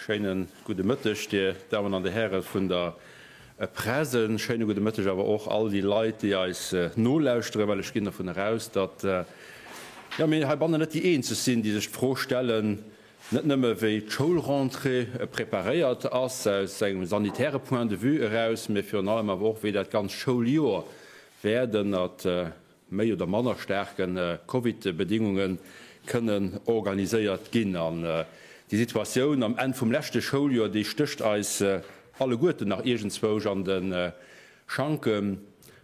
Schéine gudde Mëtteg, Dir Dammen an Dir Häre vun der Press. E schéine gudde Mëtteg awer och all déi Leit, déi eis nolauschteren, well ech ginn dovun eraus, datt, jo, mir heibannen net déi eenzeg sinn, déi sech d'Fro stellen, net nëmme wéi d'Schoulrentrée preparéiert ass aus engem sanitäre Point de vue eraus, mee virun allem awer och, wéi dat ganzt Schouljoer wäert ënnert méi oder manner staarke Covid-Bedingunge kënnen organiséiert ginn. An déi Situatioun am Enn vum leschte Schouljoer, déi stécht eis alleguerten nach iergendzwousch an de Schanken.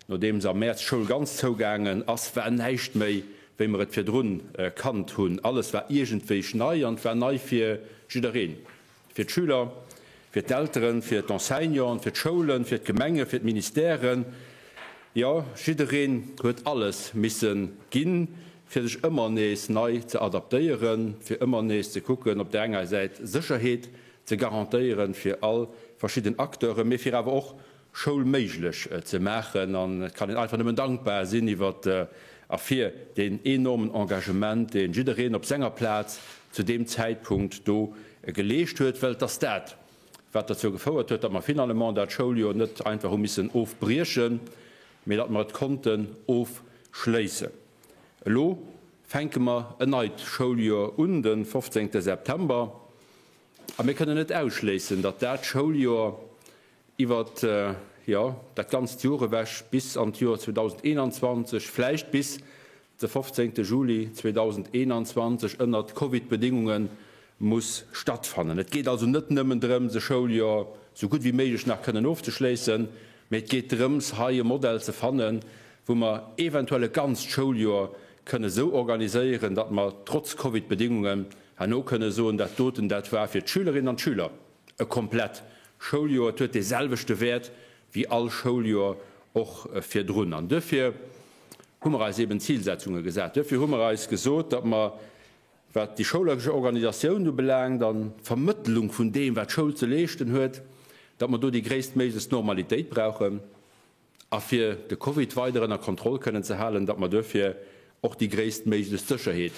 Nodeems am Mäerz d'Schoul ganz zougaangen ass, war näischt méi, wéi mer et virdrun kannt hunn. Alles war iergendwéich nei an et war nei fir jiddereen, fir d'Schüler, fir d'Elteren, fir d'Enseignanten, fir d'Schoulen, fir d'Gemenge, fir d'Ministèren. Jo, jiddereen huet alles misse ginn, fir sech ëmmer nees nei ze adaptéieren, fir ëmmer nees ze kucken, op där enger Säit Sécherheet ze garantéieren fir all verschidden Acteuren, mee fir awer och Schoul méiglech ze maachen. An et kann een einfach nëmmen dankbar sinn iwwer a fir deen enormen Engagement, dee jiddereen op senger Plaz zu deem Zäitpunkt do geleescht huet, well et ass dat, wat dozou gefouert huet, datt mer finalement dat Schouljoer net einfach hu missen ofbriechen, mee datt mer et konnten ofschléissen. Elo fänke mer en neit Schouljoer un, de 15 September, a mir kënnen net ausschléissen, datt dat Schouljoer iwwert, jo, dat ganzt Joer ewech bis an d'Joer 2021, vläicht bis de 15 Juli 2021 ënnert Covid-Bedingunge muss stattfannen. Et geet also net nëmmen drëms, e Schouljoer sou gutt wéi méiglech nach kënnen ofzeschléissen, mee et geet drëms, hei e Modell ze fannen, wou mer eventuell e ganzt Schouljoer kënne sou organiséieren, datt mer trotz Covid-Bedingungen herno kënne soen, dat doten, dat war fir d'Schülerinnen an d'Schüler E komplett Schouljoer, et huet dee selwechte Wäert wéi all Schouljoer och virdrun. An duerfir hu mer eis eben Zilsetzunge gesat. Duerfir hu mer eis gesot, datt mer, wat déi schoulesch Organisatioun ubelaangt an d'Vermëttlung vun deem, wat d'Schoul ze leeschten huet, datt mer do déi gréisstméiglechst Normalitéit brauchen a fir de Covid weider ënner Kontroll kënnen ze halen, datt mer duerfir och déi gréisstméiglechst Sécherheet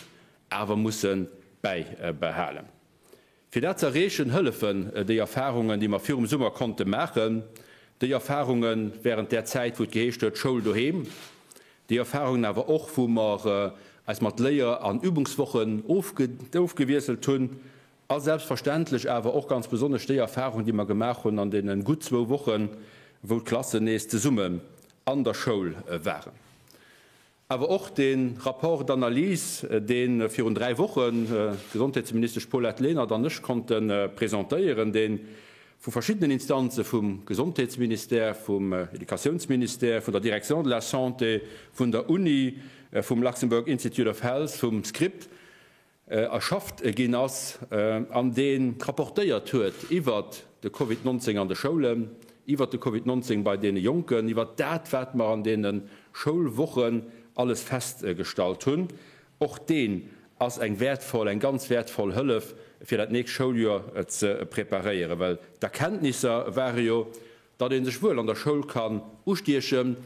awer musse bäibehalen. Fir dat ze erreechen, hëllefen déi Erfarungen, déi mer virum Summer konnte maachen, déi Erfarunge während där Zäit, wou et geheescht huet, Schoul doheem, déi Erfarungen awer och, wou mer eis mat Léier an Übungswochen ofgewiesselt hunn a selbstverständlech awer och ganz besonnesch déi Erfarung, déi mer gemaach hunn an deene gutt zwou Wochen, wou d'Klassen nees zesummen an der Schoul waren. Awer och de Rapport d'analyse, dee virun 3 Wochen d'Gesondheetsministesch Paulette Lenert an ech konnte presentéieren, dee vu verschiddenen Instanze vum Gesondheetsministère, vum Educatiounsministère, vun der Direction de la Santé, vun der Uni, vum Luxembourg Institute of Health, vum Script, erschafft ginn ass an dee rapportéiert huet iwwert de Covid 19 an de Schoulen, iwwert de Covid 19 bei deene Jonken, iwwert dat, wat mer an deene Schoulwochen alles festgestallt hunn. Och deen ass eng wäertvoll, eng ganz wäertvoll Hëllef, fir dat nächst Schouljoer ze preparéieren, well d'Erkenntnisser ware jo, datt ee sech wuel an der Schoul kann ustiechen,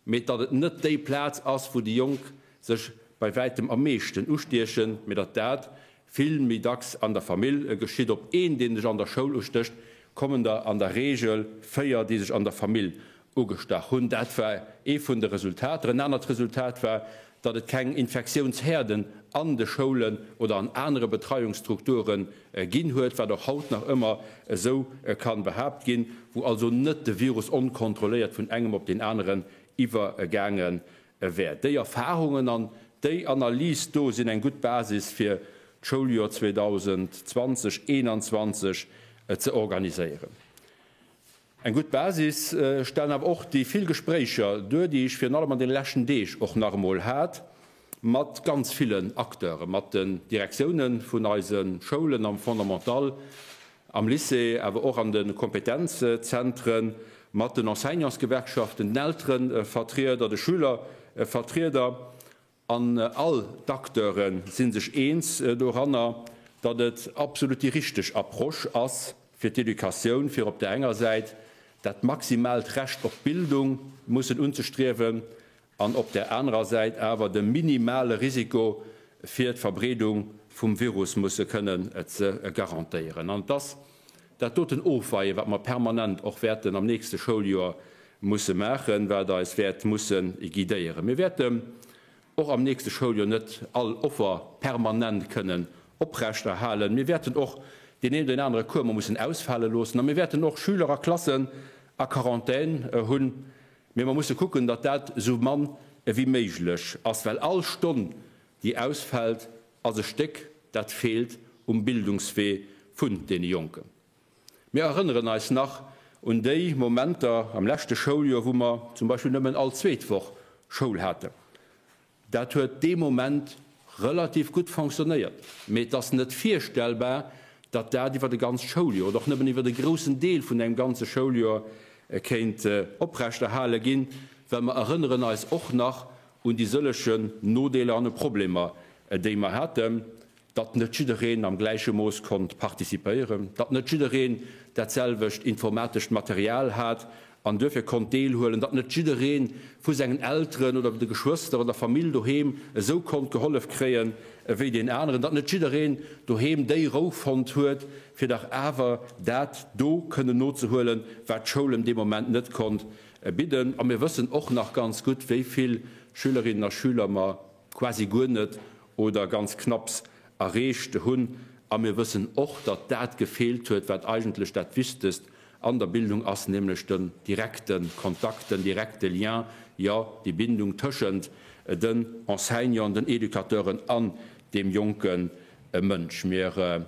mee datt et net déi Plaz ass, wou déi Jonk sech bei wäitem am meeschten ustiechen, mee datt dat vill méi dacks an der Famill geschitt. Op een, dee sech an der Schoul ustécht, kommen der an der Reegel 4, déi sech an der Famill ugestach hunn. Dat war ee vun de Resultater. En anert Resultat war, datt et keng Infektiounsherden an de Schoulen oder an anere Betreiungsstrukture ginn huet, wat och haut nach ëmmer esou kann behaapt ginn, wou also net de Virus onkontrolléiert vun engem op deen aneren iwwergaange wär. Déi Erfahrungen an déi Analys do sinn eng gutt Basis fir d'Schouljoer 2020, 2021 ze organiséieren. Eng gutt Basis stellen awer och déi vill Gespréicher duer, déi ech virun allem an deene leschten Deeg och nach emol hat mat ganz villen Acteuren, mat den Direktiounen vun eise Schoulen am Fondamental, am Lycée, awer och an de Kompetenzzentren, mat den Enseignantsgewerkschaften, den Elterevertrieder, de Schülervertrieder. An all d'Acteure si sech eens doranner, datt et absolut déi richteg Approche ass fir d'Educatioun, fir op där enger Säit dat maximaalt Recht op Bildung mussen unzestriewen an op där anerer Säit awer de minimale Risiko fir d'Verbreedung vum Virus musse kënnen ze garantéieren. An et ass. dat doten Ofweien, wat mer permanent och wäerten am nächste Schouljoer musse maachen, wat eis wäert musse guidéieren. Mir wäerten och am nächste Schouljoer net all Offer permanent kënnen oprechterhalen. Mir wäerten och deen een oder deen anere Cours mol mussen ausfale loossen a mir wäerten och Schüler a Klassen a Quarantän hunn. Mee mer musse kucken, datt dat esou mann ewéi méiglech ass, well all Stonn, déi ausfält, ass e Stéck, dat feelt um Bildungswee vun deene Jonken. Mir erënneren eis nach un déi Momenter am leschte Schouljoer, wou mer zum Beispill nëmmen all zweet Woch Schoul haten. Dat huet dee Moment relativ gutt fonctionnéiert, mee et ass net virstellbar, datt dat iwwer e ganzt Schouljoer oder och nëmmen iwwer e groussen Deel vun engem ganze Schouljoer kéint oprechterhale ginn, well mer erënneren eis och nach un déi sëllegen Nodeeler an u Problemer, déi mer haten. datt net jiddereen am gläiche Mooss konnt participéieren, datt net jiddereen dat selwecht informatescht Material hat an duerfir konnt deelhuelen, datt net jidderee vu sengen Elteren oder de Geschwëster oder Famill doheem esou konnt gehollef kréien ewéi deen aneren, datt net jiddereen doheem déi Rou fonnt huet, fir dach awer dat do kënnen nozehuelen, wat d'Schoul em dee Moment net konnt bidden. A mir wëssen och nach ganz gutt, wéi vill Schülerinnen a Schüler mer quasi guer net oder ganz knapps erreecht hunn. A mir wëssen och, datt dat gefeelt huet, wat eigentlech dat Wichtegst an der Bildung ass, nämlech den direkte Kontakt, den direkte Lien, jo, déi Bindung tëschent den Enseignanten, den Educateuren an deem jonke Mënsch. Mir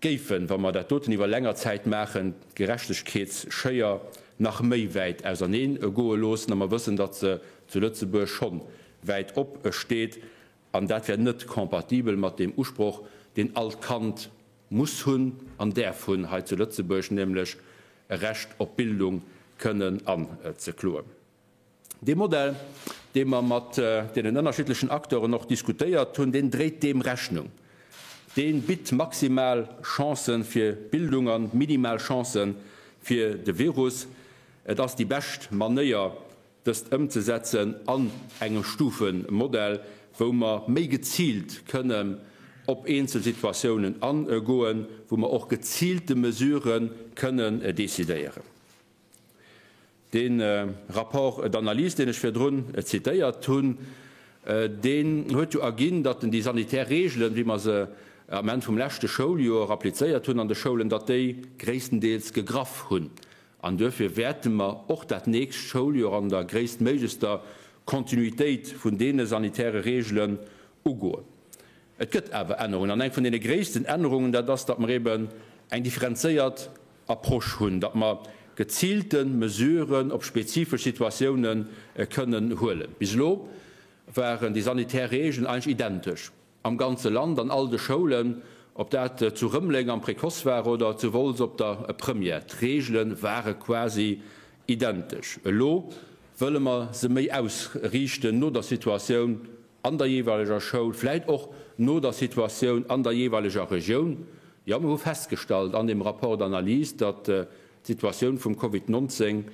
géifen, wa mer dat doten iwwer länger Zäit maachen, d'Gerechtegkeetsschéier nach méi wäit auserneen goe loossen. A mer wëssen, datt se zu Lëtzebuerg scho wäit op steet. An dat wär net compatibel mat deem Usproch, deen all Kand muss hunn an däerf hunn hei zu Lëtzebuerg, nämlech e Recht op Bildung kënnen anzekloen. Dee Modell, dee mer mat deenen ënnerschiddlechen Acteuren och diskutéiert hunn, deen dréit deem Rechnung. Dee bitt maximal Chancë fir Bildung a minimal Chancë fir de Virus. Et ass déi bescht Manéier, dëst ëmzesetzen an engem Stufemodell, wou mer méi geziilt kënnen op eenzel Situatiounen agoen, wou mer och geziilte Mesurë kënnen decidéieren. Dee Rapport d'analyse, deen ech virdrun zitéiert hunn, deen huet jo erginn, datt en déi sanitär Regeln, wéi mer se am Enn vum leschte Schouljoer applizéiert hunn an de Schoulen, datt déi gréisstendeels gegraff hunn. An duerfir wäerte mer och dat nächst Schouljoer an der gréisstméiglechster Kontinuitéit vun deene sanitäre Regeln ugoen. Et gëtt awer Ännerungen. An eng vun deene gréissten Ännerungen, dat ass, datt mer eben eng differenzéiert Approche hunn, datt mer geziilte Mesuren op spezifesch Situatioune kënnen huelen. Bis elo waren déi sanitär Regeln eigentlech identesch am ganze Land, an all de Schoulen, ob dat zu Rëmeleng am Précoce war oder zu Wolz op der Première. D'Reegele ware quasi identesch. Elo wëlle mer se méi ausriichten no der Situatioun an der jeeweileger Schoul, vläit och no der Situatioun an der jeeweileger Regioun. Jo, mir hu festgestallt an deem Rapport d'analyse, datt d'Situatioun vum Covid 19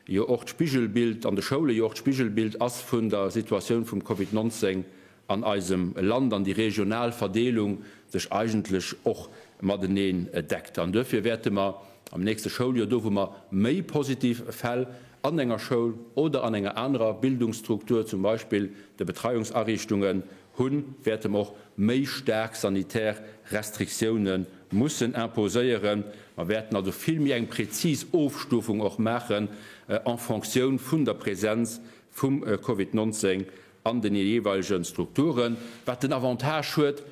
jo och d'Spigelbild an de Schoule jo och d'Spigelbild ass vun der Situatioun vum Covid 19 an eisem Land an déi regional Verdeelung sech eigentlech och mateneen deckt. An duerfir wäerte mer am nächste Schouljoer, do wou mer méi positiv Fäll an enger Schoul oder an enger anerer Bildungsstruktur, zum Beispill de Betreiungsariichtungen, hunn, wäerte mer och méi staark sanitär Restriktioune mussen imposéieren. Mer wäerten also vill méi eng prezis Ofstufung och maachen en Fonctioun vun der Präsenz vum Covid 19 an den jeeweilege Strukturen, wat den Avantage huet,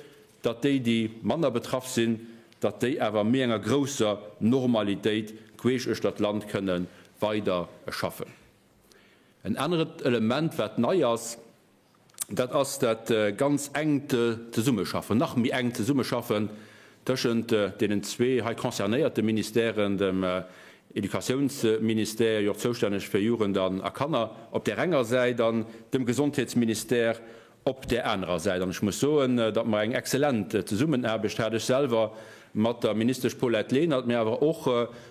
datt déi, déi manner betraff sinn, datt déi awer méi enger grousser Normalitéit queesch uechter d'Land kënne weider schaffen. En aneret Element, wat nei ass, dat ass dat ganz enkt Zesummeschaffen, nach méi enkt Zesummeschaffen tëschent deenen zwee hei concernéierte Ministèren, dem Educatiounsministère, jo och zoustänneg fir Jugend a Kanner, op där enger Säit an dem Gesondheetsministère op där anerer Säit. An ech muss soen, datt mer eng exzellent Zesummenaarbecht hat, ech selwer mat der Ministesch Paulette Lenert, mä awer och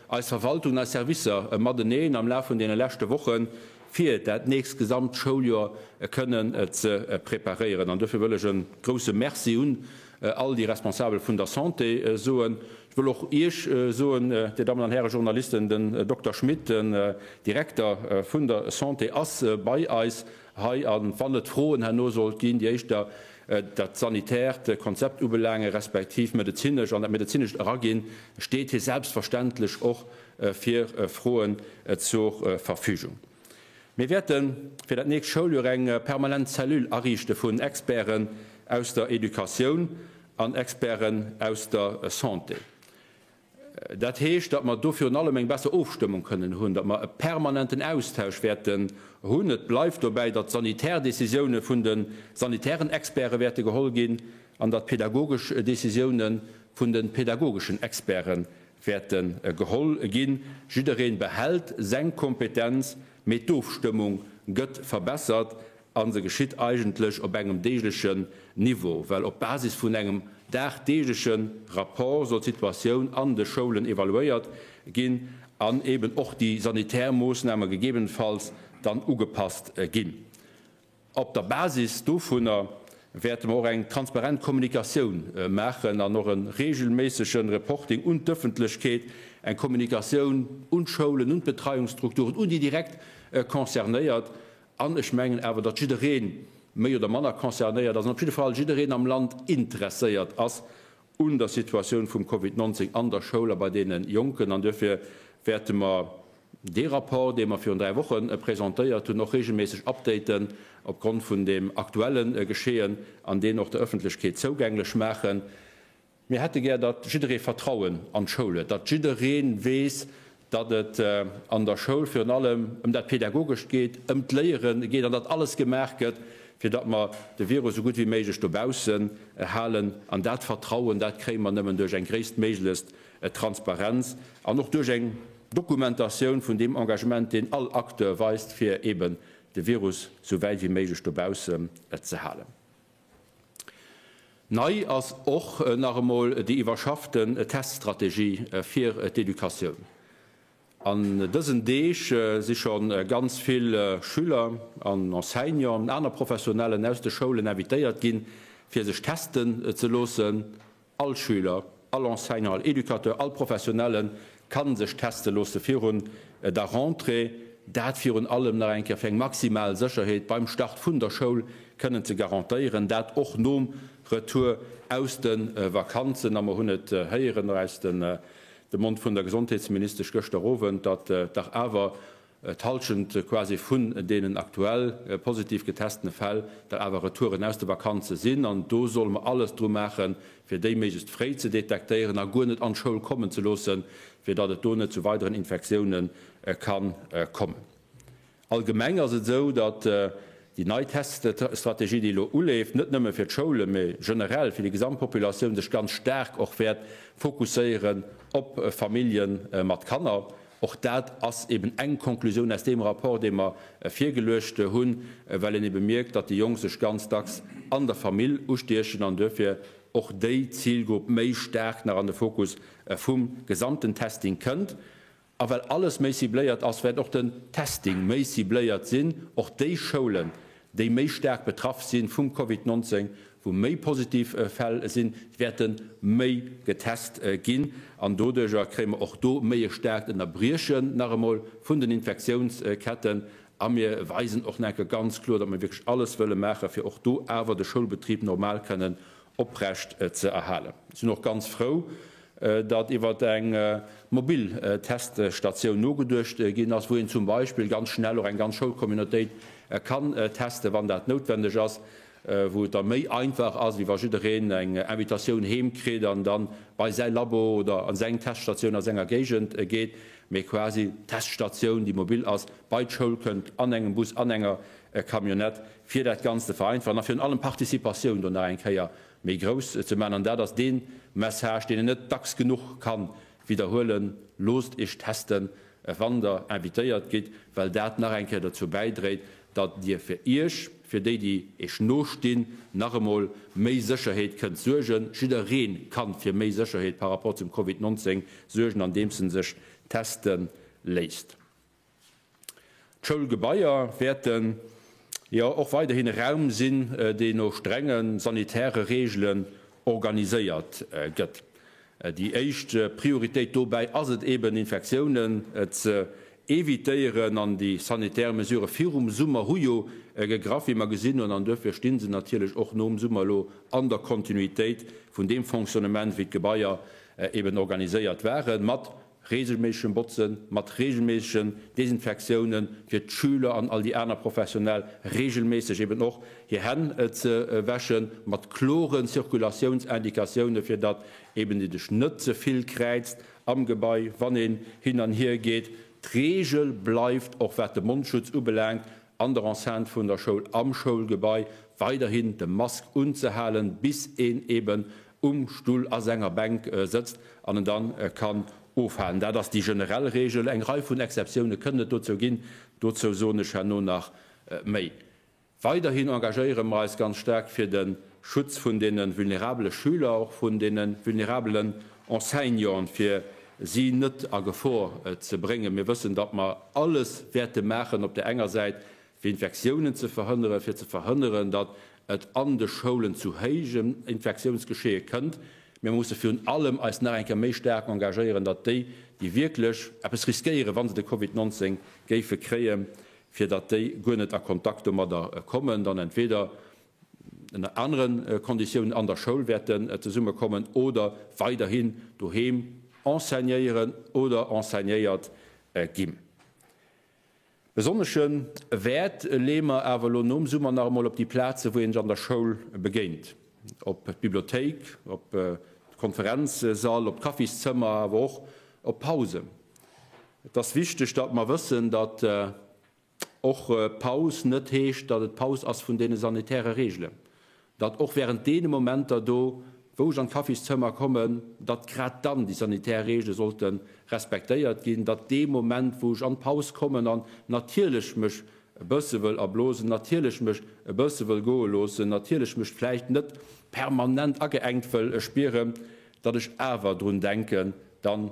eis Verwaltung an eis Servicer mateneen am Laf vun deene leschte Wochen, fir dat nächst gesamt Schouljoer kënnen ze preparéieren. An duerfir wëll ech e grouse Merci un. all déi Responsabel vun der Santé soen. Ech wëll och Iech soen, Dir Dammen an Häre Journalisten, den Dokter Schmit, den Direkter vun der Santé, ass bei eis hei. A wann et Froen herno sollt ginn, déi éischter dat sanitäert Konzept ubelaangen, respektiv medezinesch, an dat Medezinescht eraginn, steet hie selbstverständlech och fir Froen zur Verfügung. Mir wäerte fir dat nächst Schouljoer eng permanent Cellule ariichte vun Experten aus der Educatioun an Experten aus der Santé. Dat heescht, datt mer do virun allem eng besser Ofstëmmung kënnen hunn, datt mer e permanenten Austausch wäerten hunn. Et bleift dobäi, datt sanitär Décisioune vun de sanitären Experte wäerte geholl ginn an datt pedagogesch Décisioune vun de pedagogeschen Experte wäerte geholl ginn. Jiddereen behält seng Kompetenz, mee d'Ofstëmmung gëtt verbessert a se geschitt eigentlech op engem deeglechen Niveau, well op Basis vun engem dagdeegleche Rapport soll d'Situatioun an de Schoulen evaluéiert ginn an eben och déi sanitär Moossname gegebenenfalls dann ugepasst ginn. Op der Basis dovunner wäerte mer och eng transparent Kommunikatioun maachen an och e reegelméissege Reporting un d'Ëffentlechkeet, eng Kommunikatioun un d'Schoulen, un d'Betreiungsstrukturen, un déi direkt Concernéiert. An ech mengen awer, datt jidderee méi oder manner concernéiert ass an op jidde Fall jiddereen am Land interesséiert ass un der Situatioun vum Covid 19 an der Schoul a bei deene Jonken. An duerfir wäerte mer dee Rapport, dee mer virun 3 Woche presentéiert hunn, och regelméisseg updaten opgrond vun deem aktuelle Geschehen an deen och der Öffentlechkeet zougänglech maachen. Mir hätte gär, datt jidderee Vertrauen an d'Schoul huet, datt jidderee weess, datt et an der Schoul virun allem ëm dat Pädagogescht geet, ëm d'Léiere geet an datt alles gemaach gëtt, fir datt mer de Virus esou gutt wéi méiglech dobaussen halen. An dat Vertrauen, dat kréie mer nëmmen duerch eng gréisstméiglechst Transparenz an och duerch eng Dokumentatioun vun deem Engagement, deen all Acteur weist, fir eeben de Virus esou wäit wéi méiglech dobaussen ze halen. Nei ass och nach emol déi iwwerschafften Teststrategie fir d'Educatioun. An dësen Deeg si scho ganz vill Schüler an Enseignanten an aner Professionellen aus de Schoulen invitéiert ginn, fir sech testen ze loossen. All Schüler, all Enseignant, all Educateur, all Professionelle kann sech teste loosse virun der Rentrée. Dat virun allem nach eng Kéier fir eng maximal Sécherheet beim Start vun der Schoul kënnen ze garantéieren, dat och nom Retour aus de Vakanzen. A mer hunn et héieren och aus dem Mond vun der Gesondheetsministesch gëschter Owend, datt dach awer d'Hallschent quasi vun deenen aktuell positiv getestene Fäll der awer Retouren aus de Vakanze sinn. An do solle mer alles dru maachen, fir déi méiglechst fréi ze detektéieren a guer net an d'Schoul kommen ze loossen, fir datt et do net zu weideren Infektioune ka kommen. Allgemeng ass et esou, datt déi nei Teststrategie, déi elo uleeft, net nëmme fir d'Schoulen, mee generell fir déi gesamt Populatioun, sech ganz staark och wäert fokusséieren op Famillje mat Kanner. Och dat ass eben eng Konklusioun aus deem Rapport, dee mer virgeluecht hunn, well een ebe mierkt, datt déi Jonk sech ganz dacks an der Famill ustiechen an duerfir och déi Zilgrupp méi staark nach an de Fokus vum gesamten Testing kënnt. A well alles méi cibléiert ass, wäert och den Testing méi cibléiert sinn. Och déi Schoulen, déi méi staark betraff si vum Covid 19, wou méi positiv Fäll sinn, wäerte méi getest ginn. An doduerjer kréie mer och do méi e staarkt Ënnerbriechen nach emol vun den Infektiounsketten. A mir weisen och nach eng Kéier ganz kloer, datt mir wierklech alles wëlle maachen, fir och do awer de Schoulbetrib normal kënnen oprecht ze erhalen. Ech sinn och ganz frou, datt iwwer eng mobil Teststatioun nogeduecht ginn ass, wou een zum Beispill ganz schnell och eng ganz Schoulcommunautéit kann testen, wann dat noutwendeg ass, wou et da méi einfach ass, wéi wa jiddereen eng Invitatioun heem kritt an da bei säi Labo oder an seng Teststatioun a senger Géigend geet, mee quasi d'Teststatioun, déi mobil ass, bei d'Schoul kënnt an engem Bus, an enger Camionnette, fir dat Ganzt ze vereinfachen a virun allem d'Participatioun do nach eng Kéier méi grouss ze maachen. An dat ass dee Message, deen een net dacks genuch ka widderhuelen, Loosst Iech testen, wann Der invitéiert gitt, well dat nach eng Kéier dozou bäidréit, datt Dir fir Iech, fir déi, déi Iech nostinn, nach emol méi Sécherheet kënnt suergen. Jidderee ka fir méi Sécherheet par rapport zum Covid 19 suergen, andeems en sech teste léisst. D'Schoulgebaier wäerten jo och weiderhin e Raum sinn, deen no strenge sanitäre Reegelen organiséiert gëtt. Déi éischt Prioritéit dobäi ass et eben, Infektiounen ze evitéieren. An déi sanitär Mesurë virum Summer hu jo gegraff, wéi mer gesinn hunn. An duerfir sti se natierlech och nom Summer elo an der Kontinuitéit vun deem Fonctionnement, wéi d'Gebaier eben organiséiert waren, mat reegelméissegem Botzen, mat reegelméissegen Desinfektiounen, fir d'Schüler an all déi aner Professionell reegelméisseg eben och hir Hänn ze wäschen, mat klore Circulatiounsindikatioune fir datt eben ee sech net ze vill kräizt am Gebai, wann een hin an hier geet. D'Reegel bleift, och wat de Mondschutz ubelaangt, an der Enceinte vun der Schoul, am Schoulgebai, weiderhin de Mask unzehalen, bis een eben um Stull a senger Bänk sëtzt an en dann kann ofhalen. Dat ass déi generell Regel. Eng Rei vun Exceptioune kënnen et dozou ginn. Dozou soen ech herno nach méi. Weiderhin engagéiere mer eis ganz staark fir de Schutz vun deene vulnerabele Schüler, och vun deene vulnerabelen Enseignanten, fir si net a Gefor ze bréngen. Mir wëssen, datt mer alles wäerte maachen op där enger Säit, fir Infektiounen ze verhënneren, fir ze verhënneren, datt et an de Schoulen zu héijen Infektiounsgeschehe kënnt. Mir musse virun allem eis nach eng Kéier méi staark engagéieren, datt déi, déi wierklech eppes riskéieren, wa se de Covid 19 géife kréien, fir datt déi guer net a Kontakt domadder kommen, dann entweder ënner anere Konditiounen an der Schoul wäerten zesummekommen oder weiderhin doheem enseignéieren oder enseignéiert ginn. Besonnesche Wäert leeë mer awer elo nom Summer nach emol op déi Plaze wou een sech an der Schoul begéint, op d'Bibliothéik, op d'Konferenzsall, op d'Kaffiszëmmer, awer och op d'Pausen. Et ass wichteg, datt mer wëssen, datt och Paus net heescht, datt et Paus ass vun deene sanitäre Reegelen. Datt och während deene Momenter do, wou ech an d'Kaffiszëmmer kommen, datt grad dann déi sanitär Reegele sollte respektéiert ginn, datt dee Moment, wou ech an d'Paus kommen an natierlech mech e bësse wëll erblosen, natierlech mech e bësse wëll goe loossen, natierlech mech vläicht net permanent ageengt wëll spieren, datt ech awer drun denken, dann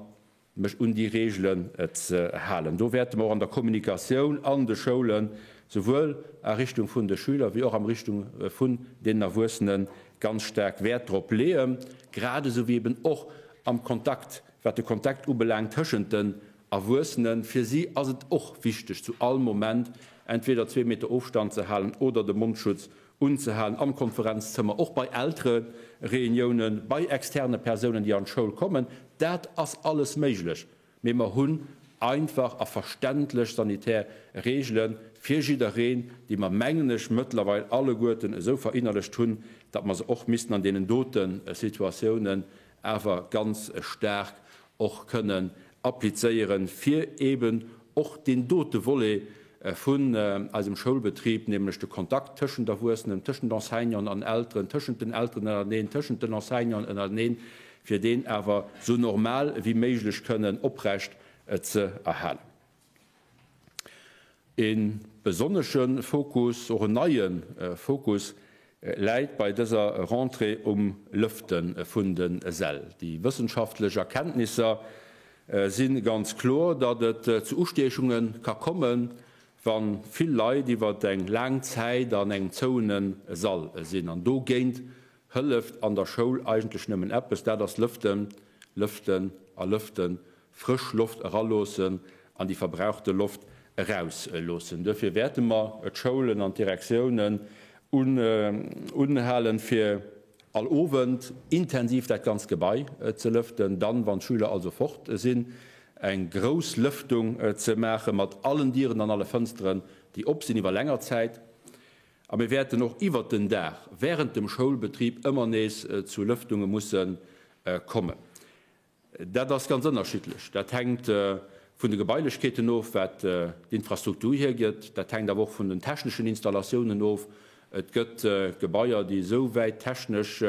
mech un déi Reegelen ze halen. Do wäerte mer och an der Kommunikatioun an de Schoulen, souwuel a Richtung vun de Schüler wéi och am Richtung vun deenen Erwuessenen, ganz staark Wäert drop leeën, grad esou wéi eben och am Kontakt, wat de Kontakt ubelaangt tëschent den Erwuessenen. Fir si ass et och wichteg, zu all Moment entweder zwee Meter Ofstand ze halen oder de Mondschutz unzehalen am Konferenzzëmmer, och bei Elterereuniounen, bei externe Persounen, déi an d'Schoul kommen. Dat ass alles méiglech, mee mer hunn einfach a verständlech sanitär Reegele fir jiddereen, déi mer, mengen ech, mëttlerweil alleguerten esou verinnerlecht hunn, datt mer se och missten an deenen dote Situatiounen awer ganz staark och kënnen applizéieren, fir eeben och deen dote Volet vun eisem Schoulbetrib, nämlech de Kontakt tëschent Erwuessenen, tëschent Enseignanten an Elteren, tëschent den Elteren ënnerteneen, tëschent den Enseignanten ënnerteneen, fir deen awer esou normal wéi méiglech kënnen oprecht ze erhalen. E besonnesche Fokus, och en neie Fokus, läit bei dëser Rentrée um Lëfte vun de Säll. Déi wëssenschaftlech Erkenntnisser si ganz kloer, datt et zu Ustiechunge ka kommen, wa vill Leit iwwer eng laang Zäit an engem zouene Sall sinn. An dogéint hëlleft an der Schoul eigentlech nëmmen eppes, dat ass lëften, lëften a lëften, frësch Loft eraloossen an déi verbrauchte Loft erausloossen. Duerfir wäerte mer d'Schoulen an d'Direktiounen unhalen, fir all Owend intensiv dat ganzt Gebai ze lëften, dann, wann d'Schüler also fort sinn, eng grouss Lëftung ze maache mat allen Dieren an alle Fënsteren, déi op sinn iwwer länger Zäit. A mir wäerten och iwwert den Dag während dem Schoulbetrib ëmmer nees zu Lëftunge musse kommen. Dat ass ganz ënnerschiddlech. Dat hänkt vun de Gebailechkeeten of, wat d'Infrastruktur hiergëtt. Dat hänkt awer och vun den techneschen Installatiounen of. Et gëtt Gebaier, déi esou wäit technesch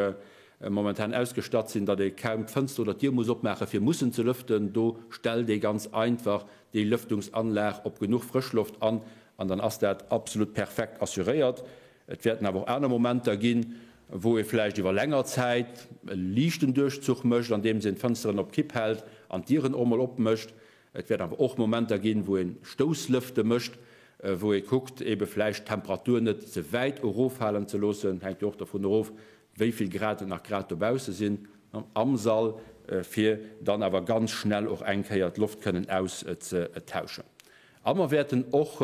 momentan ausgestatt sinn, datt ee kaum d'Fënster oder d'Dier muss opmaachen, fir mussen ze lëften. Do stellt ee ganz einfach déi Lëftungsanlag op genuch Frëschloft an, an dann ass dat absolut perfekt assuréiert. Et wäerten awer och aner Momenter ginn, wou ee vläicht iwwer länger Zäit e liichten Duerchzuch mécht, andeems een d'Fënsteren op Kipp hält an d'Dieren och mol opmécht. Et wäert awer och Momenter ginn, wou ee Stousslëfte mécht, wou ee kuckt, eebe vläicht d'Temperatur net ze wäit eroffalen ze loossen. Hänkt jo och dovun erof, wéi vill Grad et nach grad dobausse sinn am Sall, fir dann awer ganz schnell och eng Kéier d'Loft kënnen auszetauschen. A mer wäerten och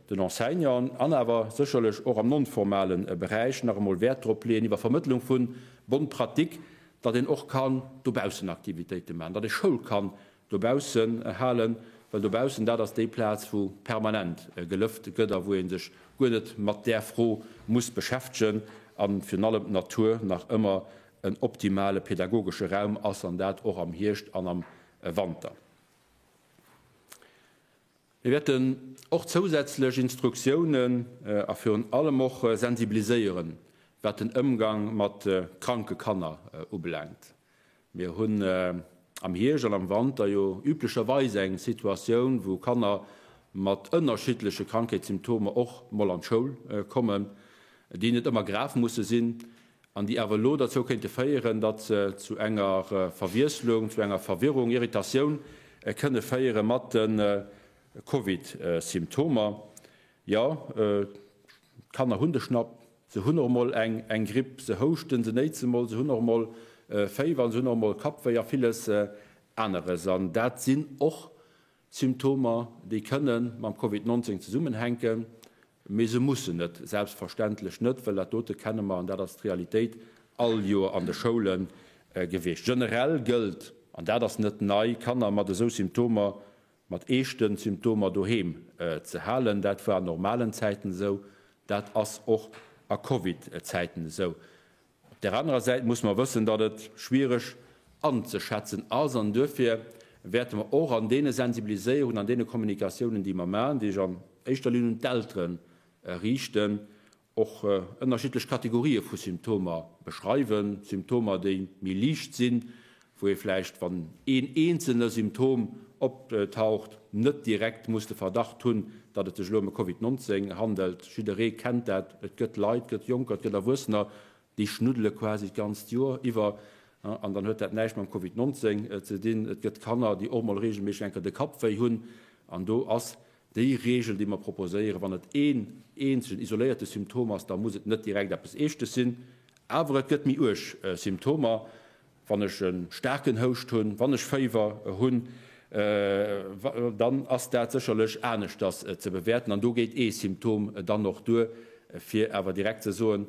den Enseignanten an awer sécherlech och am non-formale Beräich nach emol Wäert drop leeën, iwwer Vermëttlung vu Bonnes pratiques, datt een och kann dobaussen Aktivitéite maachen, datt ee Schoul kann dobaussen halen, well dobaussen, dat ass déi Plaz, wou permanent gelëft gëtt a wou ee sech guer net mat där Fro muss beschäftegen a virun allem d'Natur nach ëmmer en optimale pedagogesche Raum ass, an dat och am Hierscht an am Wanter. Mir wäerten och zousätzlech Instruktiounen a virun allem och sensibiliséieren, wat den Ëmgang mat kranke Kanner ubelaangt. Mir hunn am Hierscht an am Wanter jo üblecherweis eng Situatioun, wou Kanner mat ënnerschiddleche Krankheetssymptomer och mol an d'Schoul kommen, déi net ëmmer grav musse sinn, an déi awer elo derzou kéinte féieren, datt se zu enger Verwiesslung, zu enger Verwirrung, Irritatioun kënne féiere mat de Covid-Symptomer. Jo, d'Kanner hunn de Schnapp, se hunn och emol eng Gripp, se houschten, se néitse mol, se hunn och emol Féiwer, se hunn och emol Kappwéi a villes aneres. An dat sinn och Symptomer, déi kënne mam Covid 19 zesummenhänken, mee se mussen et selbstverständlech net, well dat dote kenne mer, an dat ass d'Realitéit all Joer an de Schoule gewiescht. Generell gëllt, an dat ass net nei, Kanner mat esou Symptomer, mat eeschte Symptomer doheem ze halen. Dat war an normalen Zäiten esou, dat ass och a Covid-Zäiten esou. Op där anerer Säit muss mer wëssen, datt et schwiereg anzeschätzen ass, an duerfir wäerte mer och an deene Sensibiliséierungen, an deene Kommunikatiounen, déi mer maachen, déi sech an éischter Linn un d'Eltere riichten, och ënnerschiddlech Kategorië vu Symptomer beschreiwen, Symptomer, déi méi liicht sinn, wou ee vläicht, wann een eenzelne Symptom optaucht, net direkt muss de Verdacht hunn, datt et sech elo ëm e Covid 19 handelt. Jidderee kennt dat, et gëtt Leit, et gëtt Jonker, et gëtt Erwuessener, déi schnuddele quasi d'ganzt Joer iwwer an dann huet dat näischt mam Covid 19 ze dinn. Et gëtt Kanner, déi och mol reegelméisseg eng Kéier de Kapp wéi hunn an do ass déi Reegel, déi mer proposéieren, wann et een eenzegen isoléierte Symptom ass, da muss et net direkt eppes Eeschtes sinn, awer et gëtt méi uerg Symptomer. Wann ech e staarken Houscht hunn, wann ech Féiwer hunn, dann ass dat sécherlech aneschters ze bewäerten. An do geet ee Symptom dann och duer, fir awer direkt ze soen,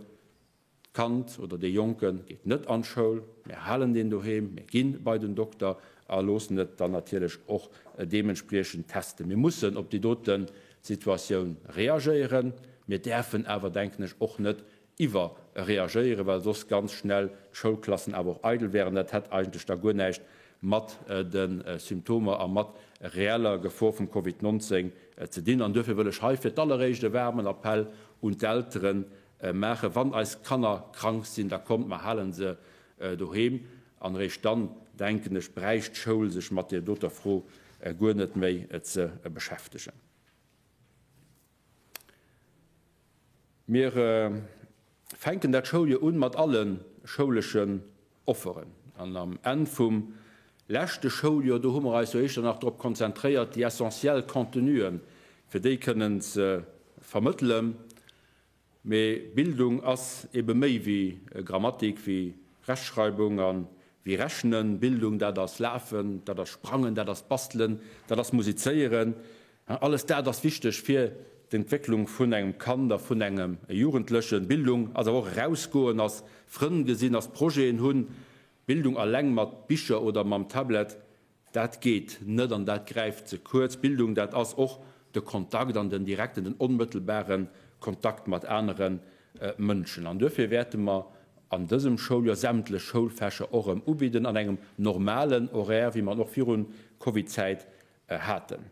d'Kand oder dee Jonke geet net an d'Schoul, mir halen deen doheem, mir gi bei den Dokter a loossen et dann natierlech och deementspriechend testen. Mir mussen op déi dote Situatioun reagéieren. Mir däerfen awer, denken ech, och net iwwerreagéieren, well soss ganz schnell d'Schoulklassen awer och eidel wären. Dat hätt eigentlech da guer näischt mat de Symptomer a mat reeller Gefor vum Covid 19 ze dinn. An duerfir wëll ech hei fir d'alleréischt e waarmen Appell un d'Eltere maachen, Wann eis Kanner krank sinn, da kommt, mer hale se doheem. An eréischt dann, denken ech, bräicht d'Schoul sech mat deer doter Fro guer net méi ze beschäftegen. Mir fänken dat Schouljoer un mat alle schouleschen Offeren. An am Enn vum leschte Schouljoer, do hu mer eis jo éischter nach drop konzentréiert, déi essentiell Contenuen, fir déi kënnen ze vermëttelen. Mee Bildung ass ebe méi wéi Grammatik, wéi Rechtschreibung a wéi Rechnen. Bildung, dat ass Lafen, dat ass Sprangen, dat ass Bastelen, dat ass Musizéieren. Alles dat ass wichteg fir d'Entwécklung vun engem Kand a vun engem Jugendlechen. Bildung ass awer och erausgoen, ass Frënn gesinn, ass Projeten hunn. Bildung alleng mat Bicher oder mam Tablet, dat geet net an dat gräift ze kuerz. Bildung, dat ass och de Kontakt an den direkten, den onmëttelbare Kontakt mat anere Mënschen. An duerfir wäerte mer an dësem Schouljoer sämtlech Schoulfächer och erëm ubidden an engem normalen Horaire, wéi mer en och virun Covid-Zäit haten.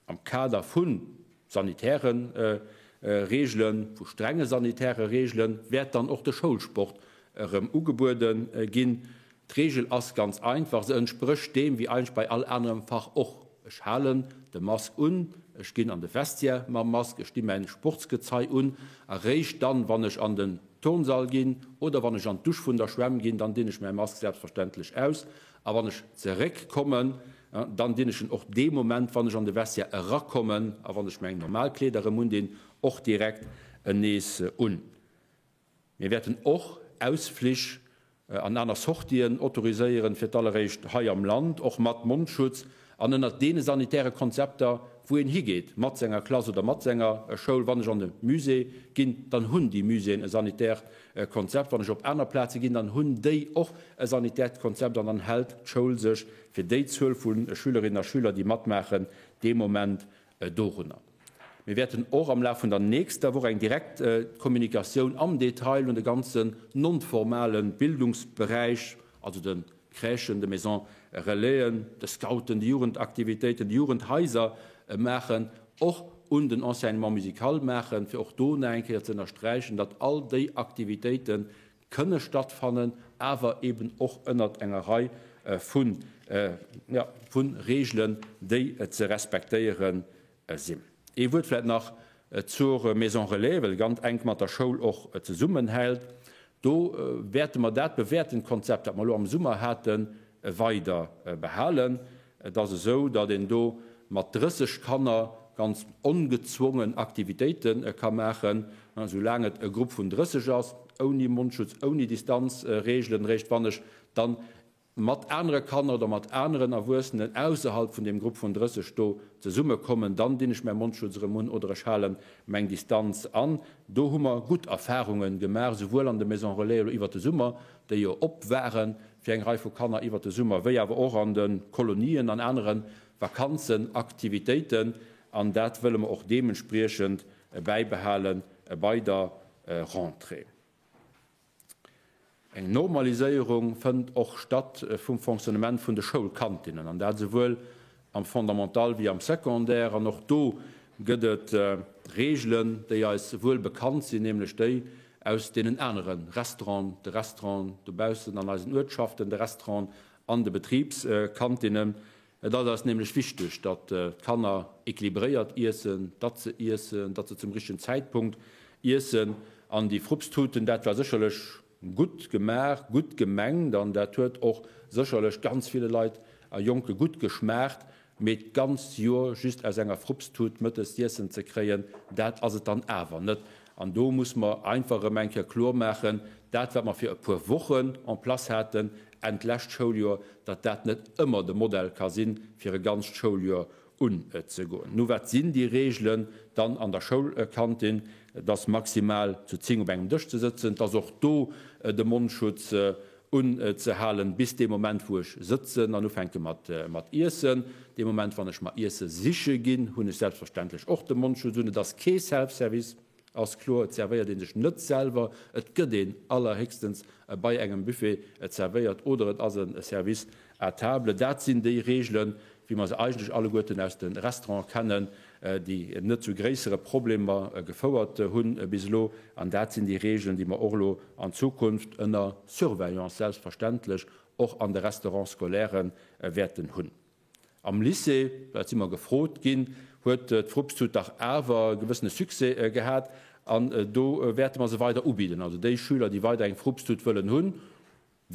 Am Kader vu sanitäre Reegelen, vu strenge sanitäre Reegelen, wäert dann och de Schoulsport erëm ugebuede ginn. D'Reegel ass ganz einfach, se entsprécht deem wéi eigentlech bei all anerem Fach och, Ech halen de Mask un, ech ginn an de Vestiaire mam Mask, ech di mäin Sportsgezei un a réischt dann, wann ech an den Turnsall ginn oder wann ech an d'Dusch vun der Schwämm ginn, dann dinn ech mäi Mask selbstverständlech aus. A wann ech zeréckkommen, dann dinn ech en och dee Moment, wann ech an de Vestiaire erakommen a wann ech meng normal Kleeder erëm undinn, och direkt nees un. Mir wäerten och. Ausflich an aner Sortien autoriséieren, fir d'alleréischt hei am Land, och mat Mondschutz an ënnert deene sanitäre Konzepter, wou een higeet mat senger Klass oder mat senger Schoul. Wann ech an de Musée ginn, dann hunn déi Muséeën e sanitäert Konzept. Wann ech op aner Plaze ginn, dann hunn déi och e sanitäert Konzept an dann hält d'Schoul sech fir déi Zuel vu Schülerinnen a Schüler, déi matmaachen, dee Moment dorunner. Mir wäerten och am Laf vun der nächster Woch eng direkt Kommunikatioun am Detail un de ganzen non-formale Bildungsberäich, also de Crèchen, de Maisons Relaisen, de Scouten, de Jugendaktivitéiten, de Jugendhaiser maachen, och un den Enseignement musical maachen, fir och do nach eng Kéier ze ënnersträichen, datt all déi Aktivitéite kënne stattfannen, awer eben och ënnert enger Rei vu, jo, vu Regeln, déi ze respektéiere sinn. Ee Wuert vläicht nach zur Maison Relais, well ganz enk mat der Schoul och zesummenhält. Do wäerte mer dat bewäertent Konzept, dat mer elo am Summer haten, weider behalen. Et ass esou, datt een do mat 30 Kanner ganz ongezwongen Aktivitéite ka maachen, soulaang et e Grupp vun 30 ass, ouni Mondschutz, ouni Distanzreegelen. Eréischt wann ech dann mat anere Kanner oder mat aneren Erwuessenen ausserhalb vun deem Grupp vun 30 do zesummekommen, dann dinn ech mäi Mondschutz erëm un oder ech hale meng Distanz an. Do hu mer gutt Erfarunge gemaach, souwuel an de Maisons Relais elo iwwert de Summer, déi jo op waren fir eng Rei vu Kanner iwwert de Summer, wéi awer och an de Kolonien an anere Vakanzenaktivitéiten. An dat wëlle mer och deementspriechend bäibehale bei der Rentrée. Eng Normaliséierung fënnt och statt vum Fonctionnement vun de Schoulkantinnen, an dat esouwuel am Fondamental wéi am Secondaire. An och do gëtt et Reegelen, déi eis wuel bekannt sinn, nämlech déi aus deenen anere Restauranten, de Restauranten dobaussen an eisen Uertschaften, de Restauranten an de Betribskantinnen. Et ass eis nämlech wichteg, datt d'Kanner équilibréiert iessen, datt se iessen, datt se zum richtegen Zäitpunkt iessen. An déi Frupstuten, dat war sécherlech gutt gemaach, gutt gemengt an dat huet och sécherlech ganz ville Leit a Jonke gutt geschmaacht. Mee d'ganzt Joer just aus enger Frupstut mëttes z'iessen ze kréien, dat ass et dann awer net. An do muss mer einfach erëm eng Kéier kloer maachen, dat wat mer fir e puer Wochen en place haten Enn d'lescht Schouljoer, datt dat net ëmmer de Modell ka sinn, fir e ganzt Schouljoer unzegoen. Nu, wat sinn déi Reegelen dann an der Schoulkantin? Et ass maximal zu 10 op engem Dësch ze sëtzen, et ass och do de Mondschutz unzehalen, bis dee Moment, wou ech sëtzen an ufänke mat iessen. Dee Moment, wann ech mer Iesse siche ginn, hunn ech selbstverständlech och de Mondschutz un. Et ass kee Self-Service. Ass kloer, et servéiert ee sech net selwer, et gëtt een allerhéchstens bei engem Buffet zervéiert oder et ass e Service à table. Dat sinn déi Reegelen, wéi mer se eigentlech alleguerten aus de Restaurante kennen, déi net zu gréissere Problemer gefouert hu bis elo. An dat sinn déi Reegelen, déi mer och elo an Zukunft ënner Surveillance selbstverständlech och an de Restaurants scolaires wäerten hunn. Am Lycée, dat si mer gefrot ginn, huet d'Frupstut dach awer e gewëssene Succès gehat an do wäerte mer se weider ubidden. Also déi Schüler, déi weider eng Frupstut wëllen hunn,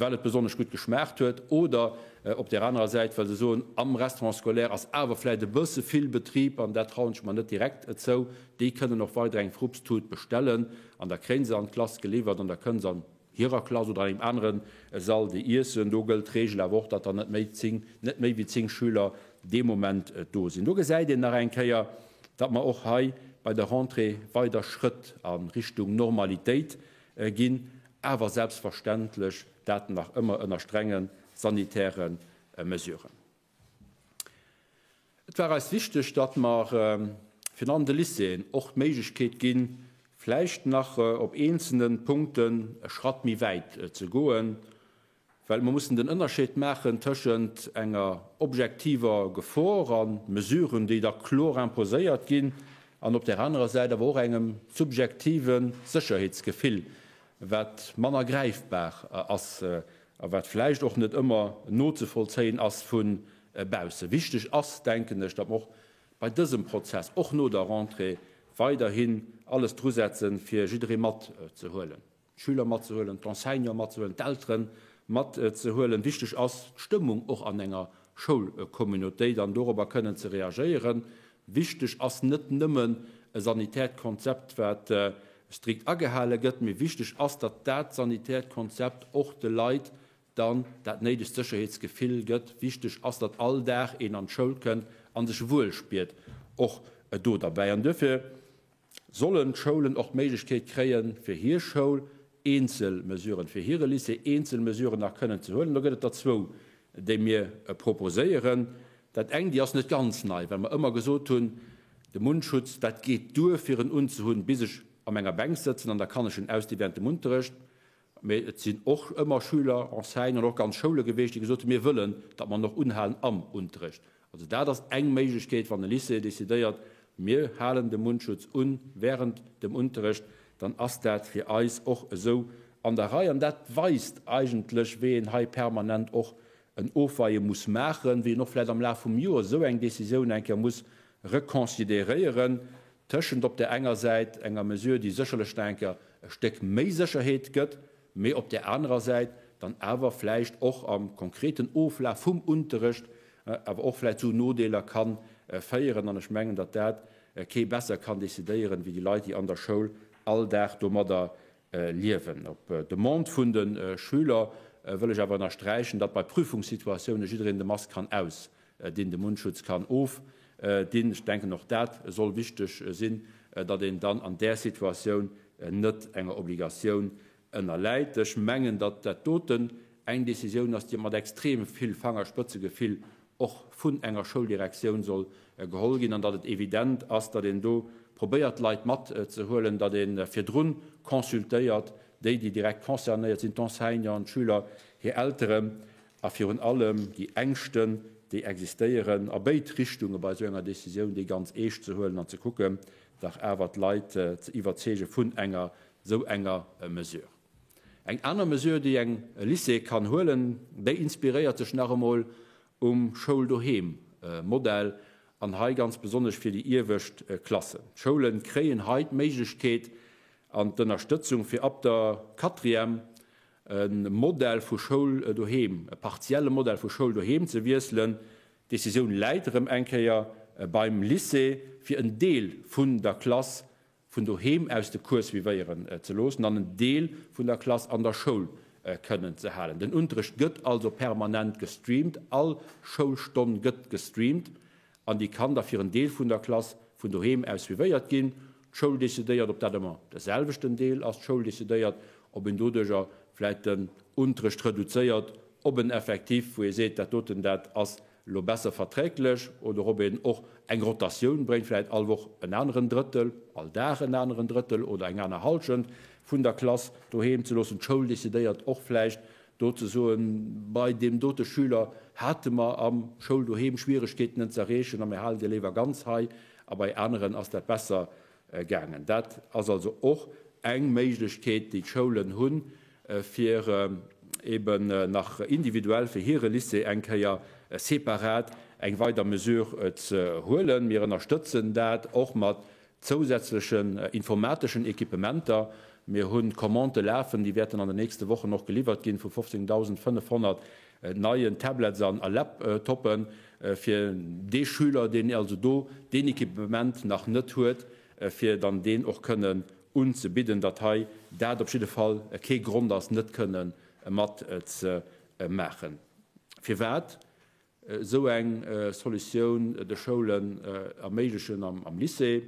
well et besonnesch gutt geschmaacht huet oder op där anerer Säit, well se soen, am Restaurant scolaire ass awer vläicht e bësse vill Betrib an dat trauen ech mer net direkt zou, déi kënnen och weider eng Frupstut bestellen an da kréie se an d'Klass geliwwert an da kënne se an hirer Klass oder an engem anere Sall déi iessen. Do gëllt d'Reegel awer och, datt der net méi 10, net méi wéi 10 Schüler dee Moment do sinn. Do gesäit een nach eng Kéier, datt mer och hei bei der Rentrée weider Schrëtt a Richtung Normalitéit ginn, awer selbstverständlech dat nach ëmmer ënner strenge sanitäre Mesuren. Et war eis wichteg, datt mer virun allem de Lycéeën och d'Méiglechkeet ginn, vläicht nach op eenzelne Punkten e Schratt méi wäit ze goen, well mer mussen den Ënnerscheed maachen tëschent enger objektiver Gefor a Mesuren, déi da kloer imposéiert ginn, an op där anerer Säit awer och engem subjektive Sécherheetsgefill, wat manner gräifbar ass a wat vläicht och net ëmmer nozevollzéien ass vu bausse. Wichteg ass, denken ech, datt mer och bei dësem Prozess, och no der Rentrée, weiderhin alles drusetzen, fir jidderee matzehuelen, d'Schüler matzehuelen, d'Enseignante matzehuelen, d'Eltere matzehuelen. Wichteg ass d'Stëmmung och an enger Schoulcommunautéit an dorobber kënnen ze reagéieren. Wichteg ass net nëmmen e sanitäert Konzept, wat. strikt agehale gëtt. Mee wichteg ass, datt dat sanitäert Konzept och de Leit dann dat néidegt Sécherheetsgefill gëtt. Wichteg ass, datt all Dag een an d'Schoul kënnt a sech wuel spiert och do derbäi. An duerfir sollen d'Schoulen och d'Méiglechkeet kréien, fir hir Schoul eenzel Mesuren, fir hire Lycée eenzel Mesuren nach kënnen ze huelen. Do gëtt et der zwou, déi mir proposéieren. Dat eng, déi ass net ganz nei, well mer ëmmer gesot hunn, de Mundschutz, dat geet duer, fir en unzehunn, bis ech a menger Bänk sëtzen, an da kann ech en ausdi während dem Unterrecht. Mee et sinn och ëmmer Schüler, Enseignanten an och ganz Schoule gewiescht, déi gesot hunn, mir wëllen, datt mer en och unhalen am Unterrecht. Also dat ass eng Méiglechkeet, wann e Lycée decidéiert, mir halen de Mundschutz un während dem Unterrecht, dann ass dat fir eis och esou an der Rei. An dat weist eigentlech, wéi een hei permanent och en Ofweie muss maachen, wéi een och vläicht am Laf vum Joer esou eng Décisioun eng Kéier muss reconsidéréieren tëschent op där enger Säit enger Mesure, déi sécherlech nach eng Kéier e Stéck méi Sécherheet gëtt, mee op där anerer Säit dann awer vläicht och am konkreten Oflaf vum Unterrecht awer och vläicht zu Nodeeler ka féieren. An ech mengen, datt dat kee besser kann decidéieren, wéi déi Leit, déi an der Schoul all Dag domadder liewen. Op Demande vun de Schüler wëll ech awer ënnersträichen, datt bei Prüfungssituatioune jiddereen de Mask kann ausdinn, de Mundschutz kann ofdinn. Ech denken, och dat soll wichteg sinn, datt een dann an där Situatioun net enger Obligatioun ënnerläit. Ech mengen, datt dat doten eng Décisioun ass, déi mat extrem vill Fangerspëtzegefill och vun enger Schouldirektioun soll geholl ginn an datt et evident ass, datt een do probéiert d'Leit matzehuelen, datt ee virdrun consultéiert, déi, déi direkt concernéiert sinn, d'Enseignanten, d'Schüler, hir Elteren a virun allem déi Ängschten, déi existéieren a béid Richtunge bei esou enger Décisioun, déi ganz eescht ze huelen an ze kucken, dach awer d'Leit ze iwwerzeege vun enger esou enger Mesure. Eng aner Mesure, déi eng Lycée kann huelen, déi inspiréiert sech nach emol um Schoul-Doheem-Modell an hei ganz besonnesch fir déi iewescht Klassen. D'Schoule kréien hei d'Méiglechkeet an d'Ënnerstëtzung, fir ab der Quatrième e Modell vu Schoul doheem, e partielle Modell vu Schoul doheem ze wiesselen. D'Decisioun läit erëm eng Kéier beim Lycée, fir en Deel vun der Klass vun doheem aus de Cours suivéieren ze loossen an en Deel vun der Klass an der Schoul kënnen ze halen. Den Unterrecht gëtt also permanent gestreamt, all Schoulstonn gëtt gestreamt an déi kann da fir en Deel vun der Klass vun doheem aus suivéiert ginn. D'Schoul decidéiert, ob dat ëmmer de selwechten Deel ass. D'Schoul decidéiert, ob een doduercher vläicht den Unterrecht reduzéiert op en Effectif, wou ee seet, dat doten, dat ass elo besser verträglech oder ob een och eng Rotatioun bréngt, vläicht all Woch en aneren Drëttel, all Dag en aneren Drëttel oder eng aner Hallschent vun der Klass doheem ze loossen. D'Schoul decidéiert och vläicht do ze soen, bei deem dote Schüler hate mer am Schoul doheem Schwieregkeeten en ze erreechen a mir halen dee léiwer ganz hei a bei aneren ass dat besser gaangen. Dat ass also och eng Méiglechkeet, déi d'Schoulen hunn, fir eben nach individuell fir hire Lycée eng Kéier separat eng weider Mesure ze huelen. Mir ënnerstëtzen dat och mat zousätzlechen informateschen Equipementer. Mir hu Commandë lafen, déi wäerten an den nächste Wochen och geliwwert ginn, vu 15.500 neien Tablets an Laptoppen, fir dee Schüler, deen also do deen Equipement nach net huet, fir dann deen och kënnen unzebidden, datt hei dat op jidde Fall kee Grond ass, net kënne mat ze maachen. Firwat esou eng Solutioun de Schoulen erméiglechen am Lycée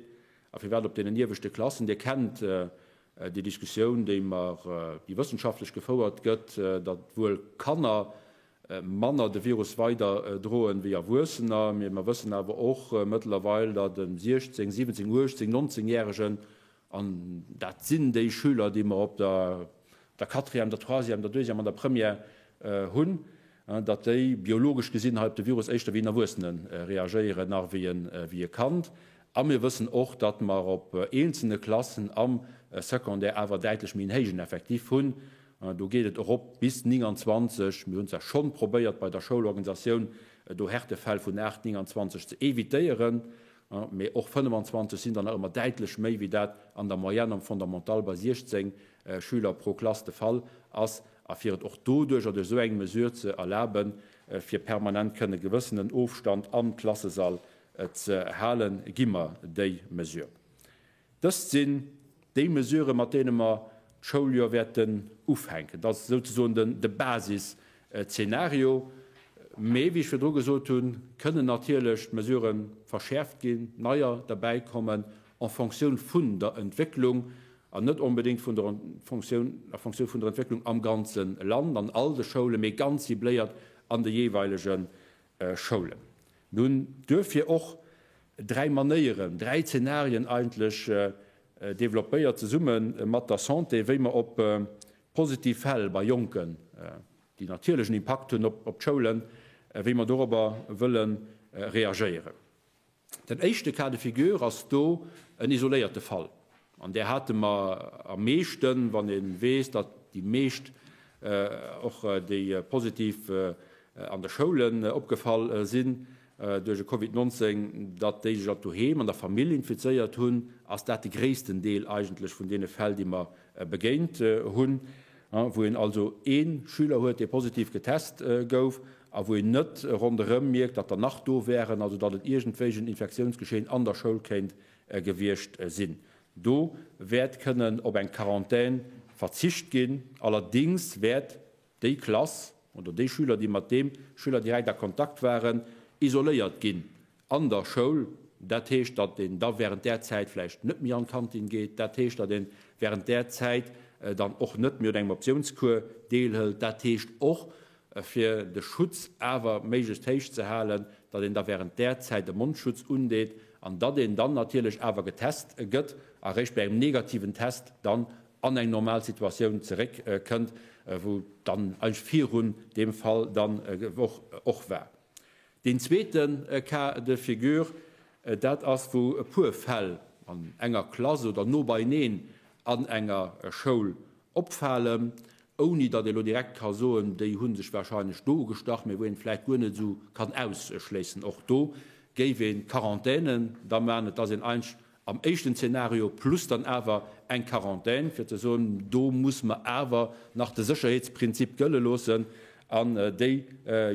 a firwat op deenen ieweschte Klassen? Dir kennt déi Diskussioun, déi mer, déi wëssenschaftlech gefouert gëtt, datt wuel Kanner manner de Virus weider droen wéi Erwuessener. Mee mer wëssen awer och mëttlerweil, datt e 16, 17, 18, 19 Järegen, an dat sinn déi Schüler, déi mer op der der Quatrième, der Troisième, der Deuxième an der Première hunn, datt déi biologesch gesinn hei op de Virus éischter wéi en Erwuessene reagéieren nach wéi e Kand. A mir wëssen och, datt mer op eenzelne Klassen am Secondaire awer däitlech méi en héijen Effectif hunn. Do geet et erop bis 29. Mir hunn zwar schonn probéiert bei der Schoulorganisatioun do Härtefäll vun 8, 29 ze evitéieren, mee och 25 sinn der nach ëmmer däitlech méi wéi dat an der Moyenne am Fondamental bei 16 Schüler pro Klass de Fall ass. A fir et och doduercher, duerch esou eng Mesure ze erlaben, fir permanent kënne gewëssenen Ofstand am Klassesall ze halen, gi mer déi Mesure. Dëst sinn. déi Mesuren, mat deene mer d'Schouljoer wäerten ufänken. Dat ass souzesoen de Basisszenario. Mee, wéi ech virdru gesot hunn, kënnen natierlech d'Mesurë verschäerft ginn, neier derbäikommen en Fonctioun vun der Entwécklung an net onbedéngt vun der Fonctioun, a Fonctioun vun der Entwécklung am ganze Land, an all de Schoulen, mee ganz cibléiert an de jeeweilege Schoulen. Mir hunn duerfir och dräi Manéieren, dräi Zenarien eigentlech developpéiert zesumme mat der Santé, wéi mer op positiv Fäll bei Jonken, déi natierlech en Impakt hunn op d'Schoulen, wéi mer dorobber wëlle reagéieren. Den éischte Cas de figure ass do en isoléierte Fall. An där hate mer am meeschten, wann ee weess, datt déi meescht och déi positiv an de Schoulen opgefall sinn duerch e Covid 19, datt déi sech alt doheem an der Famill infizéiert hunn, ass dat de gréissten Deel eigentlech vun deene Fäll, déi mer begéint hunn. Wou een also ee Schüler huet, dee positiv getest gouf a wou een net ronderëm mierkt, datt der nach do wären, also datt et iergendwéi en Infektiounsgeschehen an der Schoul kéint gewiescht sinn. Do wäert kënnen op eng Quarantän verzicht ginn. Allerdéngs wäert déi Klass oder déi Schüler, déi mat deem Schüler direkt a Kontakt waren, isoléiert ginn An der Schoul, dat heescht, datt een da während där Zäit vläicht net méi an d'Kantin geet, dat heescht, datt ee während där Zäit dann och net méi un engem Optiounscours deelhëlt, dat heescht och, fir de Schutz awer méiglechst héich ze halen, datt een da während där Zäit e Mondschutz undeet an datt een dann natierlech awer getest gëtt a réischt bei engem negativen Test dann an eng normal Situatioun zeréckkënnt, wou dann eigentlech virun deem Fall dann och war. Deen zweete Cas de figure, dat ass, wou e puer Fäll an enger Klass oder no beieneen an enger Schoul opfalen, ouni datt ee lo direkt ka soen, déi hu sech warscheinlech do ugestach, mee wou een et vläicht guer net esou kann ausschléissen. Och do géif ee Quarantänen da maachen. Et ass een eigentlech Am éischten Zeenario plus dann awer eng Quarantän, fir ze soen, do muss mer awer nach de Sécherheetsprinzip gëlle loossen an déi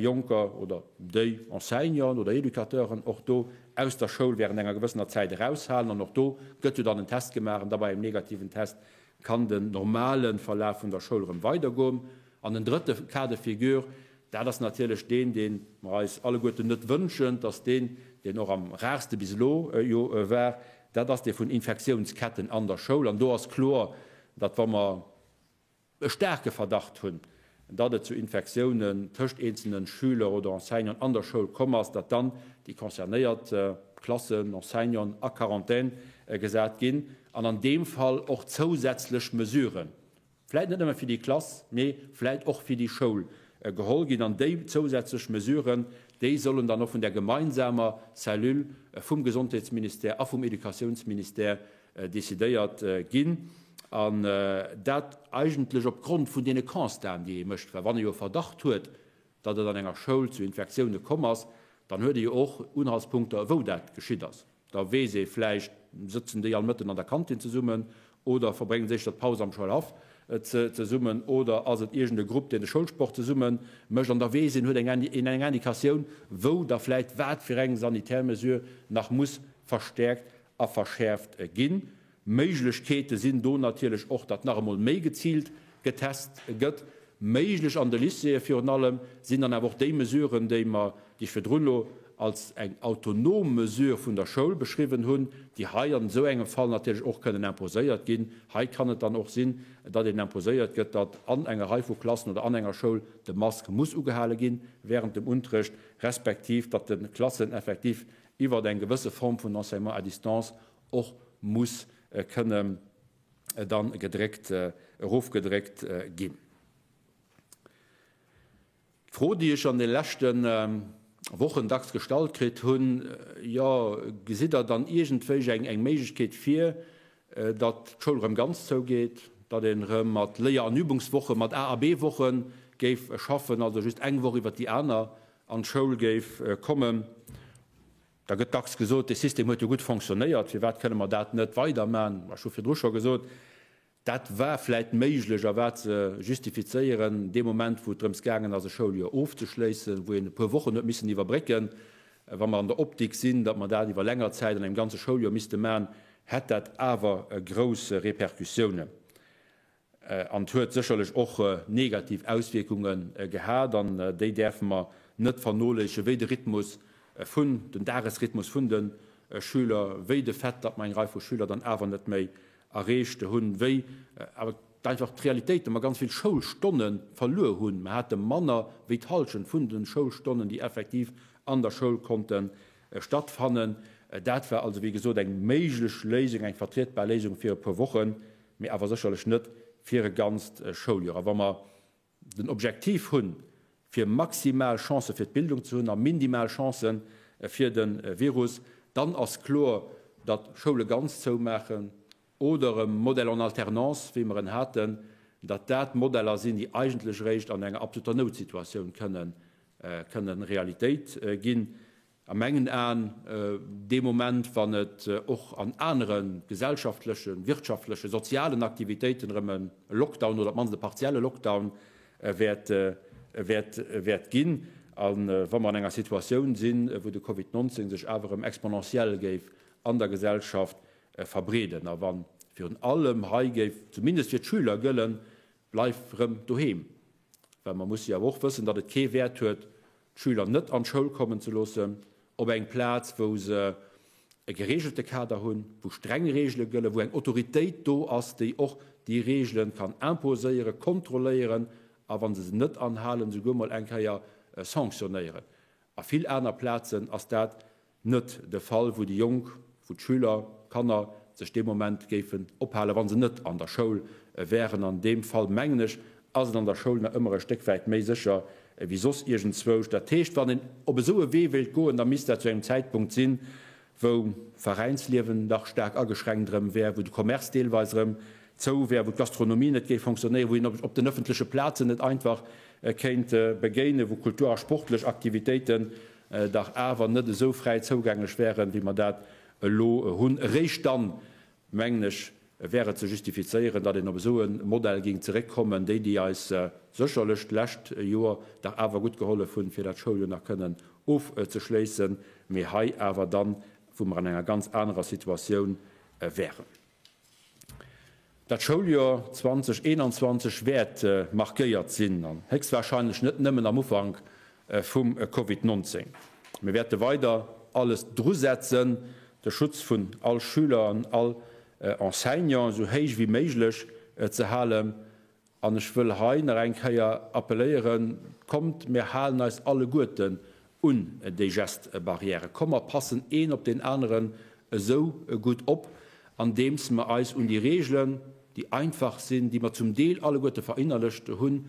Jonker oder déi Enseignanten oder Educateuren och do aus der Schoul während enger gewëssener Zäit eraushalen. An och do gëtt jo dann en Test gemaach an da bei engem negativen Test kann den normale Verlaf vun der Schoul erëm weidergoen. An den drëtte Cas de figure, dat ass natierlech deen, dee mer eis alleguerten net wënschen, dass deen, deen och am rarste bis elo jo war, dat ass dee vun Infektiounsketten an der Schoul. An do ass kloer, datt wa mer e staarke Verdacht hunn, datt et zu Infektiounen tëscht eenzelne Schüler oder Enseignanten an der Schoul komm ass, datt dann déi concernéiert Klassen, Enseignanten a Quarantän gesat ginn an an deem Fall och zousätzlech Mesuren vläit net nëmme fir déi Klass, mee vläit och fir déi Schoul geholl ginn. An déi zousätzlech Mesuren, déi sollen dann och vun där gemeinsamer Cellule vum Gesondheetsministère a vum Educatiounsministère decidéiert ginn. An dat eigentlech opgrond vun deene Constaten, déi ee mécht. Well wann ee jo e Verdacht huet, datt et an enger Schoul zu Infektioune komm ass, dann huet ee jo och Unhaltspunkter, wou dat geschitt ass. Da weess ee vläicht, sëtzen déi all Mëtten an der Kantin zesummen oder verbréngen se éischter d'Paus am Schoulhaff zesummen oder ass et iergend e Grupp, deen de Schoulsport zesumme mécht. An da weess een, huet een eng Indikatioun, wou da vläicht wat fir eng sanitär Mesure nach muss verstäerkt a verschäerft ginn. Méiglechkeete sinn do natierlech och, datt nach emol méi geziilt getest gëtt. Méiglech an de Lycéeë virun allem sinn dann awer och déi Mesuren, déi mer, déi ech virdrun elo als eng autonom Mesure vun der Schoul beschriwwen hunn, déi hei an esou engem Fall natierlech och kënnen imposéiert ginn. Hei kann et dann och sinn, datt een imposéiert gëtt, datt an enger Rei vu Klassen oder an enger Schoul de Mask muss ugehale gi während dem Unterrecht, respektiv datt de Klassen effektiv iwwert eng gewësse Form vun Enseignement à distance och muss kënnen dann gedréckt, erofgedréckt ginn. D'Fro, déi ech an de leschte Wochen dacks gestallt kritt hunn, Jo, gesitt Der dann iergendwéi eng eng Méiglechkeet vir, datt d'Schoul erëm ganz zougeet, datt een erëm mat Léier an Übungswoche, mat A a B-Woche géif schaffen, also just eng Woch iwwert déi aner an d'Schoul géif kommen? Da gëtt dacks gesot, dee System huet jo gutt fonctionnéiert, firwat kënne mer dat net weidermachen? Ech hu virdru scho gesot, dat war vläicht méiglech a war ze justifizéieren dee Moment, wou et drëms gaangen ass, e Schouljoer ofzeschléissen, wou een e puer Wochen huet missen iwwerbrécken. Wa mer an der Optik sinn, datt mer dat iwwer länger Zäit an engem ganze Schouljoer misste maachen, hätt dat awer grouss Repercussiounen. An et huet sécherlech och negativ Auswierkunge gehat, an déi däerfe mer net vernoléissegen, wéi de Rhythmus vun, den Dagesrhythmus vun de Schüler, wéi de Fait, datt mer eng Rei vu Schüler dann awer net méi erreecht hunn, wéi awer einfach d'Realitéit, datt mer ganz vill Schoulstonne verluer hunn. Mer hate manner wéi d'Hallschent vun de Schoulstonnen, déi effektiv an der Schoul konnte stattfannen. Dat war also, wéi gesot, eng méiglech Léisung, eng vertrietbar Léisung fir e puer Wochen. mee awer sécherlech net fir e ganzt Schouljoer. A wa mer den Objektiv hunn, fir maximal Chancë fir d'Bildung ze hunn a minimal Chancë fir de Virus, dann ass kloer, datt Schoule ganz zoumaachen oder e Modèle en alternance, wéi mer en haten, datt dat Modeller sinn, déi eigentlech eréischt an enger absoluter Noutsituatioun kënnen Realitéit ginn. A mengen Aen dee Moment, wann et och an anere gesellschaftlechen, wirtschaftlechen, sozialen Aktivitéiten erëm e Lockdown oder op d'mannst e partielle Lockdown wäert, wäert, wäert ginn, a wa mer an enger Situatioun sinn, wou de Covid 19 sech awer erëm exponentiell géif an der Gesellschaft verbreeden a wa virun allem hei géif zumindest fir d'Schüler gëllen, Bleif rëm doheem! Well mer musse jo awer och wëssen, datt et kee Wäert huet, d'Schüler net an d'Schoul kommen ze loossen, op eng Plaz, wou se e geregelte Kader hunn, wou streng Regele gëllen, wou eng Autoritéit do ass, déi och déi Regele kann imposéieren, kontrolléieren a wa se se net anhalen, souguer mol eng Kéier sanctionnéieren. A vill aner Plazen ass dat net de Fall, wou déi Jonk, wou d'Schüler, d'Kanner sech dee Moment géifen ophalen, wa se net an der Schoul wären. An deem Fall, mengen ech, ass et an der Schoul nach ëmmer e Stéck wäit méi sécher wéi soss iergendzwousch. Dat heescht, wann een op esou e Wee wéilt goen, da misst dat zu engem Zäitpunkt sinn, wou d'Veräinsliewen dach staark ageschränkt erëm wär, wou de Commerce deelweis erëm zou wär, wou d'Gastronomie net géif fonctionnéieren, wou een op den ëffentleche Plazen net einfach kéint begéinen, wou Kultur a sportlech Aktivitéiten dach awer net esou fräi zougänglech wären, wéi mer dat elo hunn. Eréischt dann, mengen ech, wär et ze justifizéieren, datt een op esou e Modell géing zeréckkommen, déi, déi eis sécherlech d'lescht Joer dach awer gutt gehollef hunn, fir dat Schouljoer nach kënnen ofzeschléissen, mee hei awer dann, wou mer an enger ganz anerer Situatioun wären. Dat Schouljoer 2021 wäert markéiert sinn, an héchstwahrscheinlech net nëmmen am Ufank vum Covid 19. Mir wäerte weider alles drusetzen, de Schutz vun all Schüler an all Enseignant esou héich wéi méiglech ze halen. An ech wëll hei nach eng Kéier appelléieren, Kommt, mir halen eis alleguerten un déi Geste-barrièrë. Komm, mer passen een op deen aneren esou gutt op, andeems mer eis un déi Reegelen, déi einfach sinn, déi mer zum Deel alleguerte verinnerlecht hunn,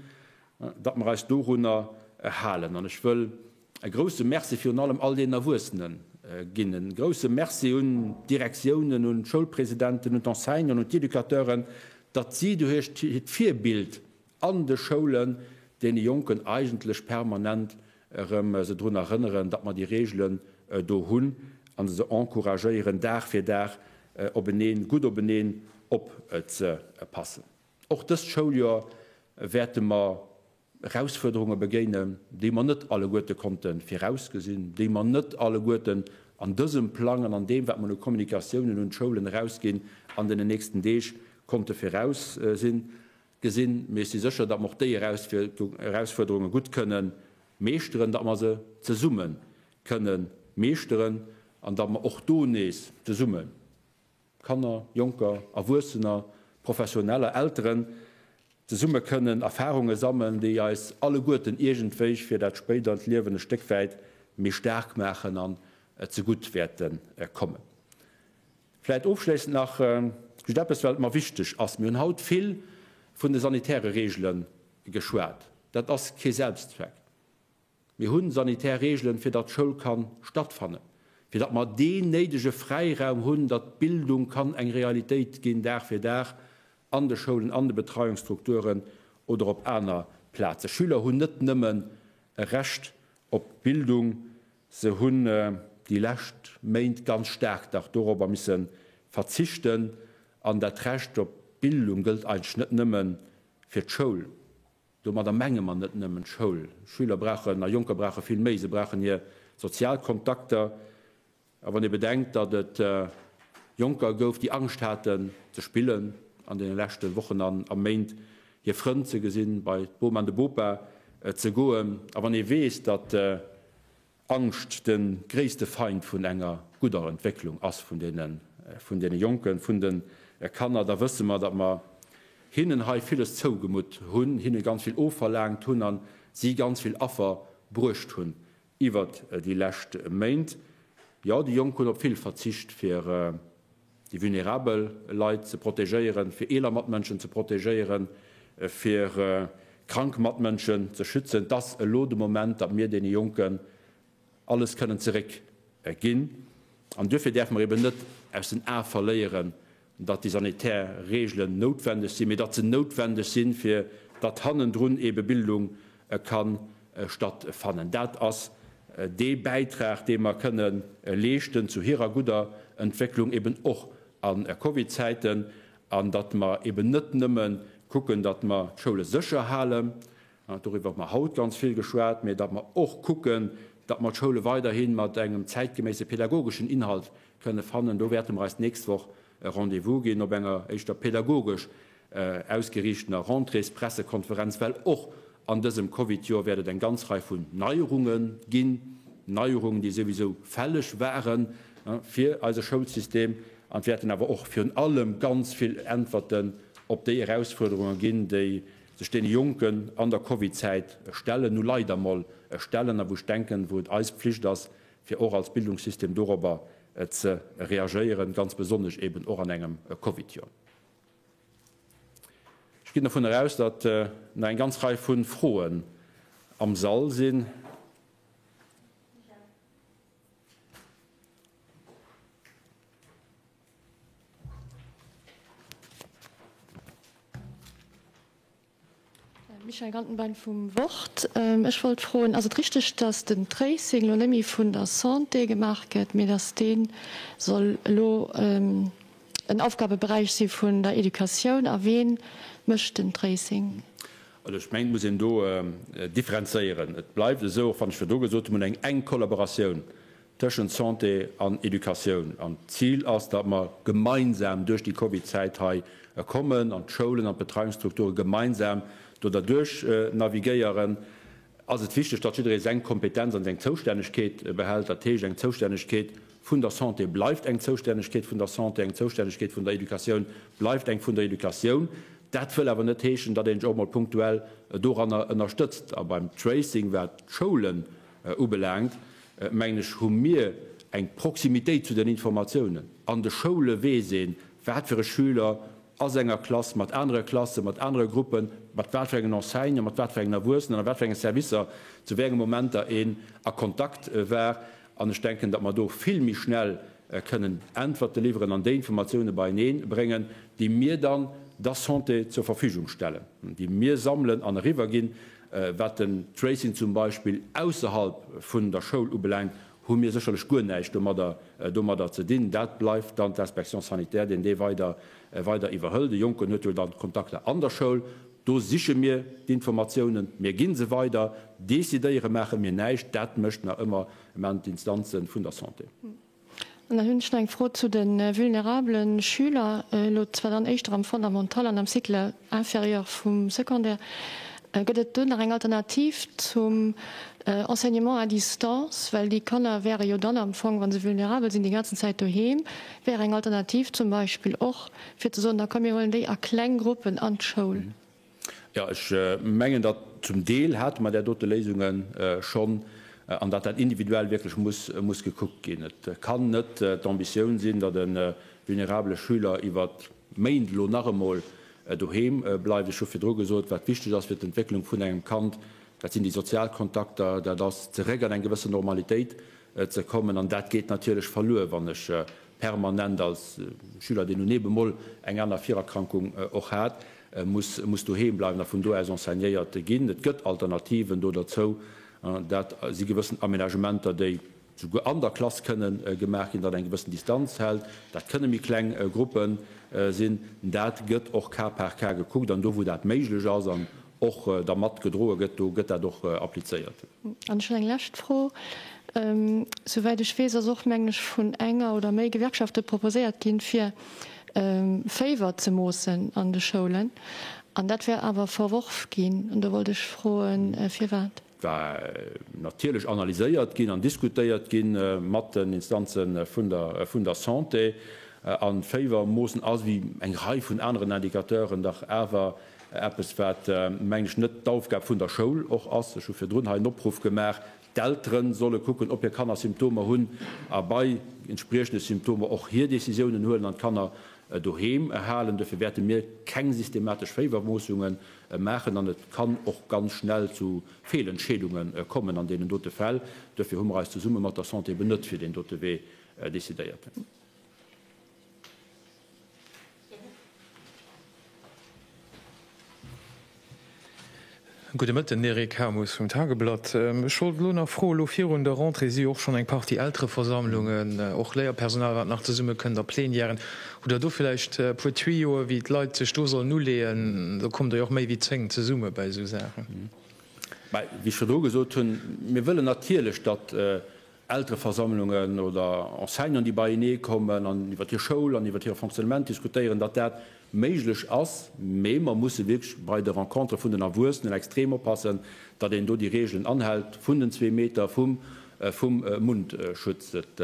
datt mer eis dorunner halen. An ech wëll e grouse Merci virun allem all deenen Erwuessene ginn, e grouse Merci un d'Direktiounen, un d'Schoulpresidenten, un d'Enseignanten, un d'Educateuren, datt si duerch hiert Virbild an de Schoulen deene Jonken eigentlech permanent erëm se drun erënneren, datt mer déi Reegelen do hunn a se encouragéieren, Dag fir Dag openeen, gutt openeen opzepassen. Och dëst Schouljoer wäerte mer Erausfuerderunge begéinen, déi mer net alleguerte konnte virausgesinn, déi mer net alleguerten an dësem Plang an an deem, wat mer u Kommunikatiounen un d'Schoulen erausginn an den nächsten Deeg, konnte viraussinn, gesinn. Mee ech si sécher, datt mer och déi Erausfuerderunge gutt kënne meeschteren, datt mer se zesumme kënne meeschteren an datt mer och do nees zesumme Kanner, Jonker, Erwuessener, Professioneller, Elteren, zesumme kënnen Erfarunge sammeln, déi eis alleguerten iergendwéi fir dat spéidert Liewen e Stéck wäit méi staark maachen an zegutt wäerte kommen. Vläit ofschléissend nach just eppes, well et mer wichteg ass, Mir hunn haut vill vun de sanitäre Reegele geschwat. Dat ass kee Selbstzweck. Mir hu sanitär Reegelen, fir datt Schoul ka stattfannen, fir datt mer deen néidege Fräiraum hunn, datt Bildung kann eng Realitéit ginn, Dag fir Dag, an de Schoulen, an de Betreiungsstrukturen oder op aner Plazen. Schüler hunn net nëmmen e Recht op Bildung, se hunn déi lescht Méint ganz staark dach dorobber misse verzichten. An dat Recht op Bildung gëllt eigentlech net nëmme fir d'Schoul. Domadder menge mer net nëmmen d'Schoul. Schüler brauchen a Jonker brauche vill méi. Se brauchen hir sozial Kontakter. A wann ee bedenkt, datt et. Jonker gouf, déi Angscht haten ze spillen an deene leschte Wochen an a Méint, hir Frënn ze gesinn, bei d'Boma an de Bopa ze goen. A wann ee weess, datt Angscht de gréisste Feind vun enger gudder Entwécklung ass vun deene vun deene Jonken, vun de Kanner, da wësse mer, datt mer hinnen hei villes zougemutt hunn, hinne ganz vill ofverlaangt hunn a si ganz vill Affer bruecht hunn iwwert déi lescht Méint. Jo, déi Jonk hunn op vill verzicht, fir déi vulnerabel Leit ze protegéieren, fir eeler Matmënschen ze protegéieren, fir krank Matmënschen ze schützen. Et ass elo de Moment, datt mir deene Jonken alles kënnen zeréck ginn. An duerfir däerfe mer eben net aus den Ae verléieren, datt déi sanitär Reegelen noutwendeg sinn, mee datt se noutwendeg sinn, fir datt hannendrun ebe Bildung ka stattfannen. Dat ass dee Bäitrag, dee mer kënne leeschten zu hirer gudder Entwécklung, eben och a Covid-Zäiten, an datt mer eben net nëmme kucken, datt mer d'Schoule sécher halen, doriwwer hu mer haut ganz vill geschwat, mä datt mer och kucken, datt mer d'Schoule weiderhi mat engem zäitgeméisse pedagogeschen Inhalt kënne fannen. Do wäerte mer eis d'nächst Woch e Rendez-vous ginn op enger éischter pedagogesch ausgeriichtener Rentréespressekonferenz, well och an dësem Covid-Joer wäert et eng ganz Rei vun Neierunge ginn, Neierungen, déi souwisou fälleg ware fir eise Schoulsystem, an et wäerten awer och virun allem ganz vill Äntwerten op déi Erausfuerderunge ginn, déi sech deene Jonken an der Covid-Zäit stellen, nu leider mol stellen, a wou ech denken, wou et eis Pflicht ass, fir och als Bildungssystem dorobber ze reagéieren, ganz besonnesch eben och an engem Covid-Joer. Ech ginn dovun eraus, datt nach eng ganz Rei vu Froen am Sall sinn. Michèle Gantenbein vum Wort. Ech wollt froen, Ass et richteg, datt den Tracing elo net méi vun der Santé gemaach gëtt, mee datt dee soll elo en Aufgabeberäich si vun der Educatioun? A ween mécht den Tracing? Also ech mengen, et muss een do differenzéieren. Et bleift esou, och wann ech virdru gesot hunn, mir hunn eng enk Kollaboratioun tëschent Santé an Educatioun. An d'Zil ass, datt mer gemeinsam duerch déi Covid-Zäit hei kommen an d'Schoulen an d'Betreiungsstrukture gemeinsam do derduerch navigéieren. Ass et wichteg, datt jidderee seng Kompetenz an seng Zoustännegkeet behält. Dat heescht, eng Zoustännegkeet vun der Santé bleift eng Zoustännegkeet vun der Santé, eng Zoustännegkeet vun der Educatioun bleift eng vun der Educatioun. Dat wëll awer net heeschen, datt een sech och mol punktuell doranner ënnerstëtzt. A beim Tracing, wat d'Schoulen ubelaangt, mengen ech, hu mir eng Proximitéit zu den Informatiounen. An de Schoule weess een, wat fir e Schüler a senger Klass mat anere Klassen, mat anere Gruppen, mat wat fir engen Enseignanten, mat wat fir engen Erwuessenen, a wat fir enge Servicer zu wéi enge Momenter een a Kontakt war. An ech denken, datt mer do vill méi schnell kënnen Äntwerte liwweren an déi Informatioune beienee bréngen, déi mir dann der Santé zur Verfügung stellen, déi mir sammelen an eriwwerginn. Wat den Tracing zum Beispill ausserhalb vun der Schoul ubelaangt, hu mir sécherlech guer näischt domadder domadder ze dinn. Dat bleift dann d'Inspection sanitaire, deen dee weider weider iwwerhëlt. E Jonken huet jo dann Kontakter an der Schoul. Do siche mir d'Informatiounen, mir gi se weider. Decidéiere maache mir näischt, dat mécht nach ëmmer d'Instanze vun der Santé. An dann hunn ech nach eng Fro zu de vulnerabele Schüler, elo zwar dann éischter am Fondamental an am Cycle inférieur vum Secondaire. Gëtt et do nach eng Alternativ zum Enseignement à distance? Well déi Kanner wäre jo dann am Fong, wa se vulnerabel sinn, déi ganzen Zäit doheem. Wär eng Alternativ zum Beispill och, fir ze soen, da komm mir huelen déi a kleng Gruppen an d'Schoul? Jo, ech mengen, datt zum Deel hate mer där dote Léisunge schonn an datt dat individuell wierklech muss muss gekuckt ginn. Et kann net d'Ambitioun sinn, datt e vulnerabele Schüler iwwer Méint elo nach emol doheem bleift. Ech hu virdru gesot, wat wichteg ass fir d'Entwécklung vun engem Kand, dat sinn déi sozial Kontakter, dat ass zeréck an eng gewëssen Normalitéit ze kommen. An dat geet natierlech verluer, wann ech permanent als Schüler, deen nun eben mol eng aner Virerkrankung och hat, muss muss doheem bleiwen a vun do aus enseignéiert ginn. Et gëtt Alternativen do derzou. Dat si gewëssen Aménagementer, déi souguer an der Klass kënnen gemaach ginn, datt eng gewëssen Distanz hält. Dat kënne méi kleng Gruppe sinn. Dat gëtt och cas par cas gekuckt an do, wou dat méiglech ass an och da mat gedroe gëtt, do gëtt dat och applizéiert. An ech hunn eng lescht Fro. Souwäit ech weess, ass och, mengen ech, vun enger oder méi Gewerkschafte proposéiert ginn, fir Féiwer ze moossen an de Schoulen. An dat wär awer verworf ginn. An do wollt ech froen, firwat. War natierlech analyséiert ginn an diskutéiert gi mat den Instanze vun der Santé. A Féiwer moossen ass, wéi eng Rei vun aneren Indicateuren, dach awer eppes, wat, mengen ech, net d'Aufgab vun der Schoul och ass. Ech hu virdrun hei en Opruff gemaach, D'Eltere solle kucken, ob hir Kanner Symptomer hunn a bei entspriechende Symptomer och hir Decisiounen huelen an d'Kanner doheem halen. Dofir wäerte mir keng systematesch Féiwermoossunge maachen an et kann och ganz schnell zu Feelentscheedunge kommen an deenen dote Fäll. Dofir hu mer eis zesumme mat der Santé eben net fir deen dote Wee decidéiert. Gudde Mëtten, Eric Hamus vum Tageblatt. Ech wollt elo nach froen, elo virun der Rentrée si jo och schonn eng Partie Eltereversammlungen, och Léierpersonal wat nach zesummekënnt a Plenièren. Hutt Der do vläicht e puer Tuyoe wéi d'Leit sech do sollen uleeën? Do kommt der jo och méi wéi 10 zesumme bei esou Saachen. Wéi ech virdru gesot hunn, mir wëllen natierlech, datt Eltereversammlungen oder Enseignanten, déi beienee kommen an iwwer hir Schoul an iwwer hire Fonctionnement diskutéieren, datt dat méiglech ass. Mee mer musse wierklech bei de Rencontere vun den Erwuessenen extrem oppassen, datt een do déi Reegelen anhält vun den zwee Meter, vum Mundschutz. Et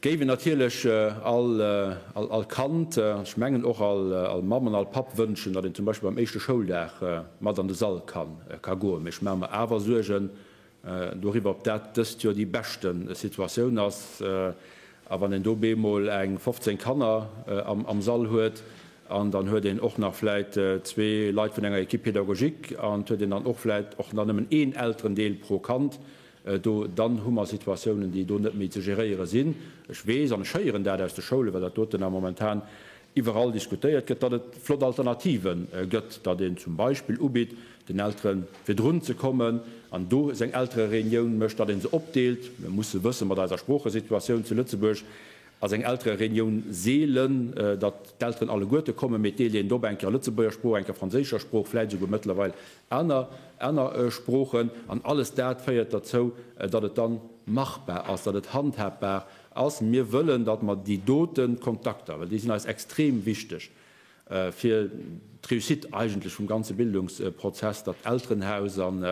géif een natierlech all Kand, ech mengen och all Mamm an all Papp wënschen, datt een zum Beispill beim éischte Schouldag mat an de Sall ka goen. Mee ech maache mer awer Suergen, Doriwwer, ob dat dëst Joer déi beschte Situatioun ass, a wann een do bemol eng 15 Kanner am Sall huet, an dann huet een och nach vläit zwee Leit vun enger Équipe pédagogique, an et huet een dann och vläit och nach nëmmen een Elterendeel pro Kand do, dann hu mer Situatiounen, déi do net méi ze geréiere sinn. Ech weess an ech héieren dat aus de Schoulen, well dat doten a momentan iwwerall diskutéiert gëtt, datt et flott Alternative gëtt, datt een zum Beispill ubitt, den Eltere virdrun ze kommen an do seng Elterereunioun mécht, datt ee se opdeelt. Mir musse wëssen, mat eiser Sproochesituatioun zu Lëtzebuerg ass eng Elterereunioun seelen, datt d'Elteren alleguerte kommen, mee et deelt een op, eng Kéier Lëtzebuerger Sprooch, eng Kéier franséischer Sprooch, vläicht esouguer mëttlerweil aner aner Sproochen. An alles dat féiert derzou, datt et dann machbar ass, datt et handhabbar ass. Mir wëllen, datt mer déi dote Kontakter, well déi sinn eis extrem wichteg fir d'Réussite eigentlech vum ganze Bildungsprozess, datt d'Elterenhaus an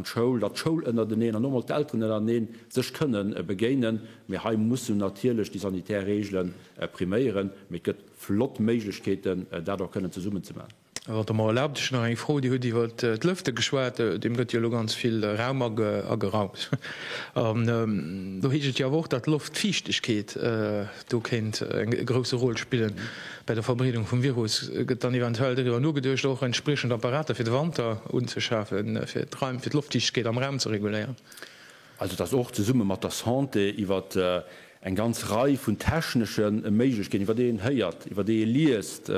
d'Schoul, datt d'Schoul ënnerteneen an och mol d'Elteren ënnerteneen sech kënne begéinen. Mee hei mussen natierlech déi sanitär Regele priméieren. Mee et gëtt flott Méiglechkeeten, dat och kënnen zesummen ze maachen. Wann Der mer erlaabt, ech hunn nach eng Fro. Dir hutt iwwer d'Lëfte geschwat. Deem gëtt jo elo ganz vill Raum ageraumt. An do heescht et jo awer och, datt d'Loftfiichtegkeet do kéint e grousse Rôle spillen bei der Verbreedung vum Virus. Gëtt dann eventuell doriwwer nogeduecht, och entspriechend Apparater fir de Wanter unzeschafen, fir d'Raim, fir d'Loftfiichtegkeet am Raum ze reguléieren? Also et ass och zesumme mat der Santé iwwer eng ganz Rei vun technesche Méiglechkeeten, iwwer déi een héiert, iwwer déi ee liest,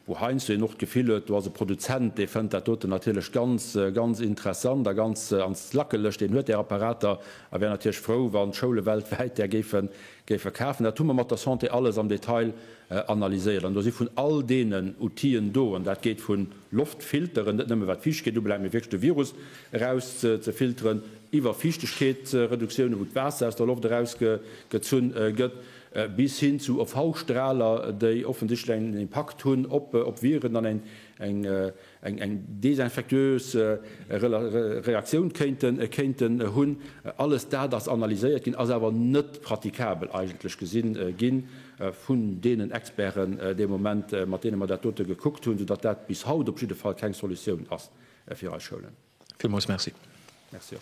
Wou heiansdo een och d'Gefill huet, do ass e Produzent, dee fënnt dat doten natierlech ganz, ganz interessant a ganz ans lackeleg, deen huet där Apparater a wär natierlech frou, wann d'Schoule weltwäit där géife, géife kafen. Dat hu mer mat der Santé alles am Detail analyséiert an do si vun all deenen Outill'en do, an dat geet vu Loftfilteren, net nëmme wat d'Fiichtegkeet ubelaangt, mee wierklech de Virus eraus ze filteren, iwwer Fiichtegkeetsreduktiounen, wou d'Waasser aus der Loft erausgezunn gëtt, bis hin zu UV-Strahler, déi offensichtlech en Impakt hunn op Viren an eng desinfektiös Reaktioun kéinten hunn. Alles dat ass analyséiert ginn, ass awer net pratikabel eigentlech gesinn gi vun deenen Experten dee Moment, mat deene mer dat dote gekuckt hunn, soudatt dat bis haut op jidde Fall keng Solutioun ass fir eis Schoulen. Villmools Merci. Merci och.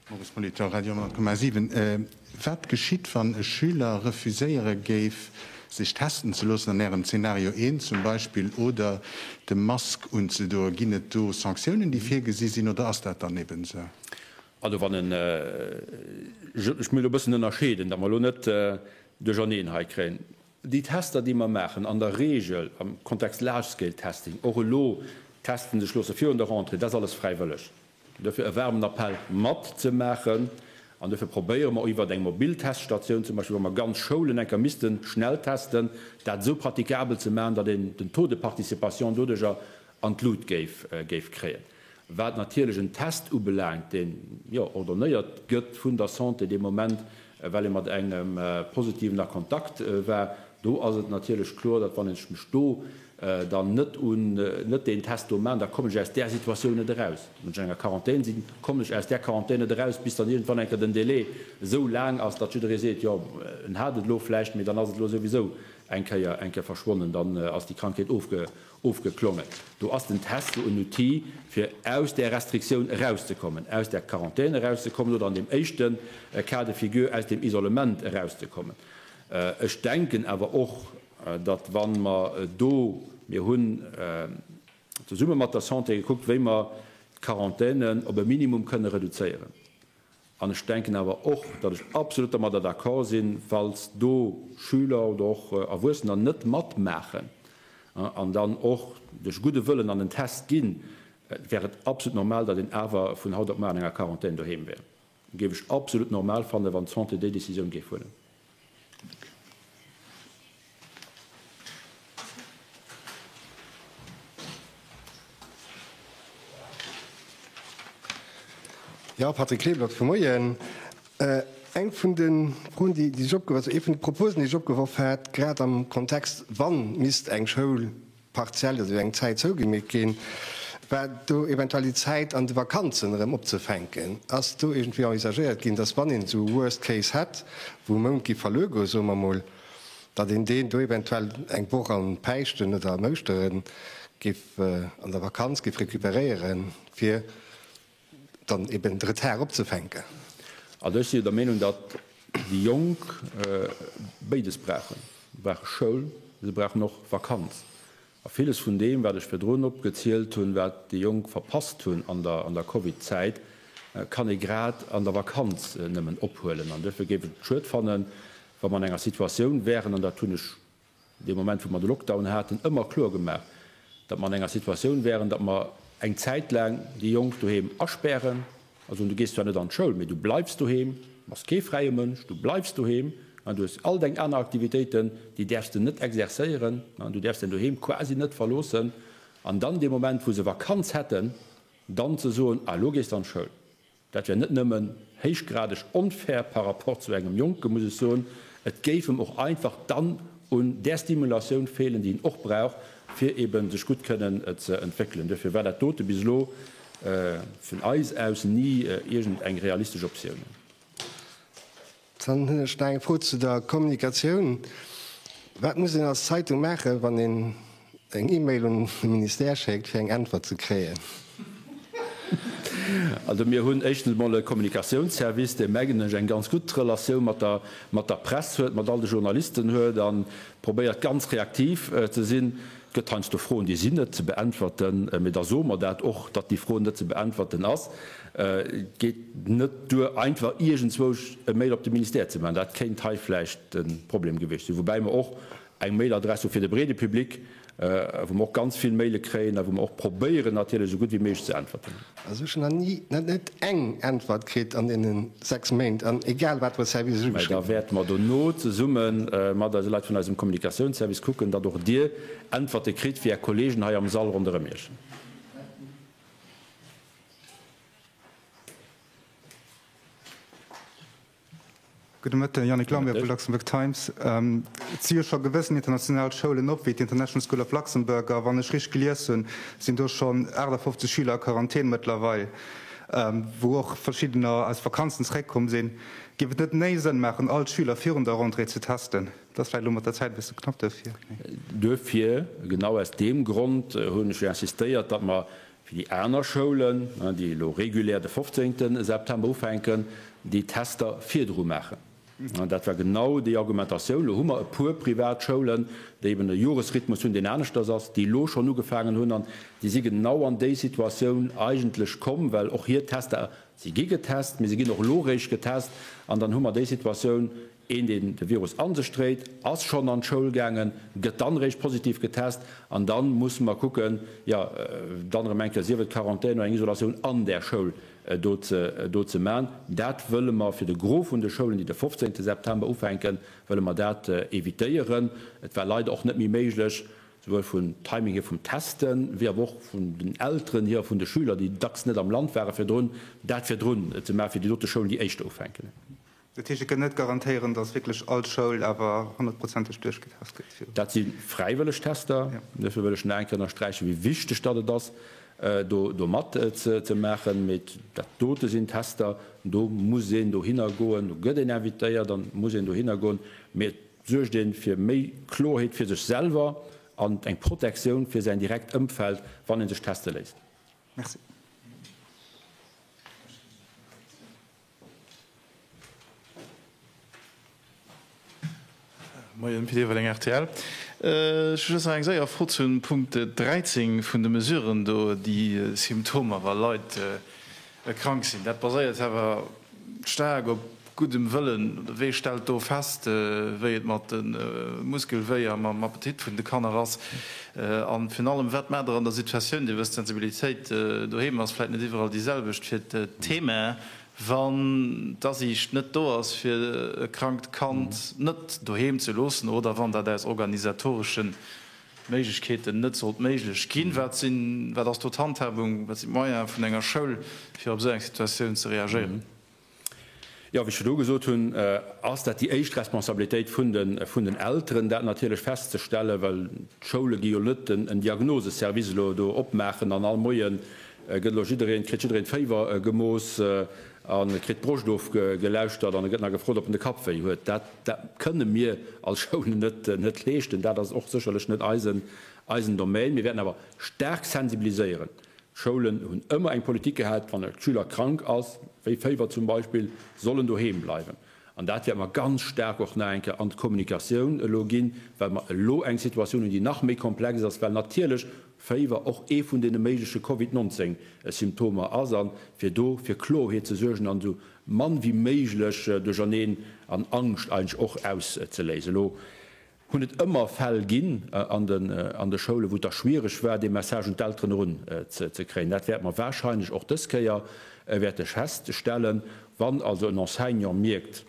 Maurice Molitor, Radio 10,7. Wat geschitt, wann e Schüler refuséiere géif, sech testen ze loossen, an Ärem Zeenario 1 zum Beispill, oder de Mask unzedoen? Ginn et do Sanktiounen, déi virgesi sinn, oder ass dat dann eben esou? Also wann en, ech muss elo e bëssen ënnerscheeden, datt mer elo net Duercherneen hei kréien. Déi Tester, déi mer maachen, an der Regel am Kontext Large Scale Testing, och elo testen sech loosse virun der Rentrée, dat ass alles fräiwëlleg. Dofir e waarmen Appell mat ze maachen. An dofir probéiere mer iwwert eng mobil Teststatioun zum Beispill, wa mer ganz Schoulen eng Kéier misste schnell testen, dat esou praticabel ze maachen, datt een den Taux de participation doduerjer an d'Lut géif kréien. Wat natierlech en Test ubelaangt, deen, jo, ordonnéiert gëtt vun der Santé dee Moment, well ee mat engem Positiven a Kontakt war, do ass et natierlech kloer, datt wann ech mech do dann net un, net deen Test do maachen, da kommen ech aus där Situatioun net eraus. Wann ech an enger Quarantän sinn, kommen ech aus där Quarantän net eraus, bis dann iergendwann eng Kéier den Délai esou laang ass, datt jidderee seet, jo, en hat et elo vläicht, mee dann ass et elo souwisou eng Kéier, eng Kéier verschwonnen, dann ass déi Krankheet ofge, ofgeklongen. Do ass den Test esou en Outil, fir aus där Restriktioun erauszekommen, aus där Quarantän erauszekommen oder an deem éischte Cas de figure aus deem Isolement erauszekommen. Ech denken awer och, datt wa mer do, mir hunn zesumme mat der Santé gekuckt, wéi mer d'Quarantänen op e Minimum kënne reduzéieren, An ech denken awer och, datt ech absolut dermadder d'accord sinn, falls do Schüler oder och Erwuessener net matmaachen an dann och duerch gudde Wëllen an den Test ginn, wär et absolut normal, datt een awer vun haut op mar an enger Quarantän doheem wär. Géif ech absolut normal fannen, wann d'Santé déi Décisioun géif huelen. Jo, Patrick Kleeblatt vu Moien. Eng vun de Froen, déi sech opgeworf, also ee vun de Proposen, déi sech opgeworf hat, grad am Kontext, wann misst eng Schoul partiell oder fir eng Zäit zougemeet ginn, war do eventuell déi Zäit an de Vakanzen erëm opzefänken. Ass do iergendwéi envisagéiert ginn, dass wann een esou e Worst Case hätt, wou e Mount géif verluer goen, soe mer emol, datt een deen do eventuell eng Woch an Päischten oder am Ouschtere géif an der Vakanz géif recuperéieren, fir dann eben de Retard opzefänken? Also ech si jo der Meenung, datt déi Jonk béides brauchen. Se brauche Schoul, se brauchen och Vakanz. A villes vun deem, wat ech virdrun opgezielt hunn, wat déi Jonk verpasst hunn an der an der Covid-Zäit, kann ee grad an der Vakanz nëmmen ophuelen. An duerfir géif ech et schued fannen, wa mer an enger Situatioun wären, an dat hunn ech dee Moment, wou mer de Lockdown haten, ëmmer kloer gemaach, datt mer an enger Situatioun wären, datt mer eng Zäit laang déi Jonk doheem aspären a soen, du gees zwar net an d'Schoul, mee du bleifs doheem, du bass kee fräie Mënsch, du bleifs doheem an du hues all deng aner Aktivitéiten, déi däerfs de net exerzéieren, du däerfs däin Doheem quasi net verloossen. An dann dee Moment, wou se Vakanz hätten, dann ze soen, ah elo gees de an d'Schoul. Dat wär net nëmmen héichgradeg onfair par rapport zu engem Jonken, muss ech soen, et géif em och einfach dann un där Stimulatioun feelen, déi en och brauch, fir eben sech gutt kënnen ze entwéckelen. Duerfir war dat dote bis elo vun eis aus ni iergend eng realistesch Optioun. Dann hunn ech nach eng Fro zu der Kommunikatioun. Wat muss een als Zeitung maachen, wann een eng E-Mail un de Ministère schéckt, fir eng Äntwert ze kréien? Also mir hunn éischtens emol e Kommunikatiounsservice, dee mengen ech eng ganz gutt Relatioun mat der, mat der Press huet, mat all de Journalisten huet a probéiert ganz reaktiv ze sinn. Et gëtt heiansdo Froen, déi sinn net ze beäntwerten, mee da soe mer dat och, datt déi Fro net ze beäntwerten ass. Et geet net duer, einfach iergendzwousch e Mail op de Ministère ze maachen. Dat kéint hei vläicht de Problem gewiescht sinn. Woubäi mer och eng Mailadress hu fir de breede Public, wou mer och ganz vill Maile kréien a wou mer och probéieren natierlech esou gutt wéi méiglech ze äntwerten. Also ech hunn nach ni, net net eng Äntwert kritt an deene 6 Méint, an egal wat fir e Service ech Mä da ugeschriwwen hunn. wäerte mer dono zesumme mat eise Leit vun eisem Kommunikatiounsservice kucken, datt och Dir Äntwerte kritt fir Är Kollegen hei am Sall ronderëm Iech. Gudde Mëtten, Yannick Lambert vu Luxembourg Times. Et si jo scho gewëssen international Schoulen op, wéi d'International School of Luxembourg, a wann ech richteg gelies hunn, sinn do schonn 58 Schüler a Quarantän mëttlerweil, wou och verschiddener aus Vakanzen zeréckkomm sinn. Géif et net méi Sënn maachen, all d'Schüler virun der Rentrée ze testen? Dat ass vläicht elo mat der Zäit e bësse knapp duerfir. Duerfir, genau aus deem Grond hunn ech jo insistéiert, datt mer Fir déi aner Schoulen, déi elo regulär de 15 September ufänken, déi Tester virdru maachen. Dat war genau déi Argumentatioun. Elo hu mer e puer privat Schoulen, déi eben e Joresrhythmus hunn, deen aneschters ass, déi elo schonn ugefaangen hunn an déi si genau an déi Situatioun eigentlech komm, well och hir Tester, si gi getest, mee se ginn och elo réischt getest an dann hu mer déi Situatioun, Een, deen de Virus a sech dréit, ass schonn an d'Schoul gaangen, gëtt dann eréischt positiv getest an dann musse mer kucken, jo, dann erëm eng Kéier, sief et Quarantän oder eng Isolatioun an där Schoul do ze, do ze man. Dat wëlle mer fir de Gros vun de Schoulen, déi de 15 September ufänken, wëlle mer dat évitéieren. Et war leider och net méi méiglech. Souwuel vum Timing hier vum Testen, wéi awer och vun den Elteren hier a vun de Schüler, déi dacks net am Land ware virdrun, dat virdrun ze maachen, fir déi dote Schoulen, déi éischter ufänken. Dat heescht, Dir kënnt net garantéieren, datt wierklech all Schoul awer honnertprozenteg duerchgetest gëtt? Dat si fräiwëlleg Tester. Duerfir wëll ech nach eng Kéier ënnersträichen, wéi wichteg datt et ass, do do mat ze maachen. Mee dat dote sinn Tester, do muss een dohinner goen, do gëtt een invitéiert an muss een dohinner goen. Mee et suergt een fir méi Kloerheet fir sech selwer an eng Protektioun fir säin direkt Ëmfeld, wann ee sech teste léisst. Merci. Moien, Pit Everling, rtl. Ech hu just nach eng séier Fro zum Punkt 13 vun de Mesuren do, déi Symptomer, wa Leit krank sinn. Dat baséiert awer staark op guddem Wëllen. Wee stellt do fest, wéi et mat de Muskelwéi a mam Appetit vun de Kanner ass? A virun allem, wat maacht Der an der Situatioun, Dir wësst, d'Sensibilitéit doheem ass vläicht net iwwerall déi selwecht fir d'Thema, wann d'Asiicht net do ass, fir e krankt Kand net doheem ze loossen oder wann dat aus organisatoresche Méiglechkeeten net sollt méiglech ginn? Wat sinn, wat ass do d'Handhabung, wat sinn d'Moyene vun enger Schoul, fir op esou eng Situatioun ze reagéieren? Jo, wéi ech virdru gesot hunn, ass dat déi éischt Responsabilitéit vun den Elteren, dat natierlech festzestellen, well d'Schoule gi jo net en Diagnoseservice elo do opmaachen an all Moie gëtt elo jiddereen, kritt jiddereen d'Féiwer gemooss a kritt d'Broscht ofgelauschtert an e gëtt nach gefrot, ob en de Kapp wéi huet. Dat, dat kënne mir als Schoulen net, net leeschten. Dat ass och sécherlech net eisen, eisen Domaine. Mir wäerten awer staark sensibiliséieren. D'Schoulen hunn ëmmer eng Politik gehat, wann e Schüler krank ass, wéi Féiwer zum Beispill, soll en doheem bleiwen. An dat wäerte mer ganz staark och nach eng Kéier an d'Kommunikatioun elo ginn, well mer elo eng Situatioun hunn, déi nach méi komplex ass, well natierlech Féiwer och ee vun deene méigleche Covid 19 Symptomer ass. A fir do fir Kloerheet ze suergen an esou mann wéi méiglech Duercherneen an Angscht eigentlech och auszeléisen. Elo Hunn et ëmmer Fäll ginn an de Schoulen, wou et da schwiereg war, dee Message un d'Elteren erun ze kréien. Dat wäerte mer warscheinlech och dës Kéier wäerte feststellen. Wann also en Enseignant mierkt,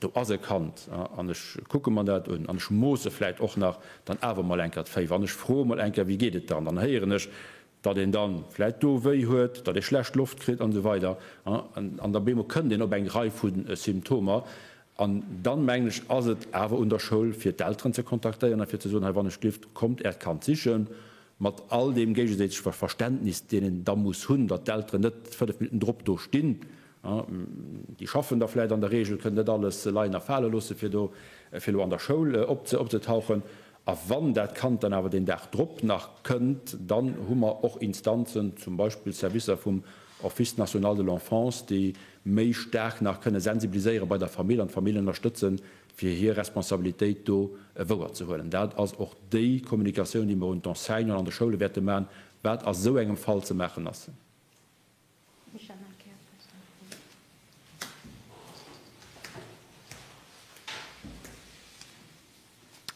do ass e Kand an ech kucke mer dat un an ech moosse vläicht och nach dann awer mol eng Kéier d'Féiwer an ech froe mol eng Kéier, wéi geet et dann, dann héieren ech, datt een dann vläicht do wéi huet, datt ee schlecht Loft kritt an esou weider an da bemol kënnt een op eng Rei vu Symptomer an dann, mengen ech, ass et awer un der Schoul fir d'Elteren ze kontaktéieren a fir ze soen, hei wann ech glift, kommt Äert Kand sichen, mat all deem géigesäitege Verständnis deen een da muss hunn, datt d'Elteren net 5 Minutten drop do stinn, déi schaffen da vläicht an der Regel, kënnen net alles leien a fale loosse fir do fir elo an der Schoul opzetauchen. A wann dat Kand dann awer deen Dag drop nach kënnt, dann hu mer och Instanzen, zum Beispill d'Servicer vum Office national de l'enfance, déi méi staark nach kënne sensibiliséiere bei der Famill an d'Famill ënnerstëtzen, fir hir Responsabilitéit do wouerzehuelen. Dat ass och déi Kommunikatioun, déi mer un d'Enseignanten an de Schoule wäerte maachen, wat a sou engem Fall ze maachen ass.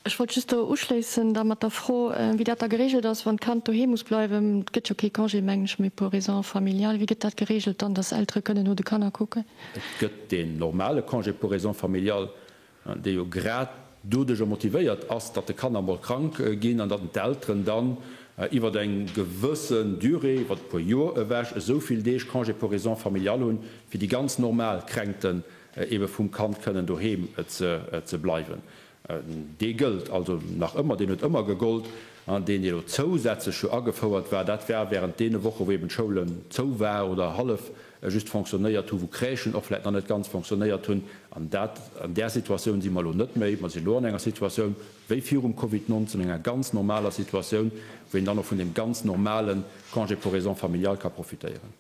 Ech wollt just do uschléissen da mat der Fro, wéi dat da geregelt ass, wann d'Kand doheem muss bleiwen. Et gëtt jo kee Congé, mengen ech, méi pour raisons familiales. Wéi gëtt dat geregelt dann, dass Eltere kënnen no de Kanner kucken? Et gëtt deen normale Congé pour raisons familiales, dee jo grad doduerjer motivéiert ass, datt de Kanner mol krank ginn an datt d'Elteren dann iwwer eng gewëssen Durée, iwwer e puer Joer ewech, esou vill Deeg Congé pour raisons familiales hunn, fir déi ganz normal Kränkten ebe vum Kand kënnen doheem ze bleiwen. Dee gëllt also nach ëmmer, deen huet ëmmer gegollt. An deen, dee elo zousätzlech jo agefouert war, dat war während deene Woche wou eben d'Schoulen zou war oder hallef just fonctionnéiert hu, wou Crèchen och vläicht nach net ganz fonctionnéiert hunn. An dat, an där Situatioun si mer elo net méi. Mer si elo an enger Situatioun wéi virum Covid 19, enger ganz normaler Situatioun, wou een dann och vun deem ganz normale Congé pour raisons familiales ka profitéieren.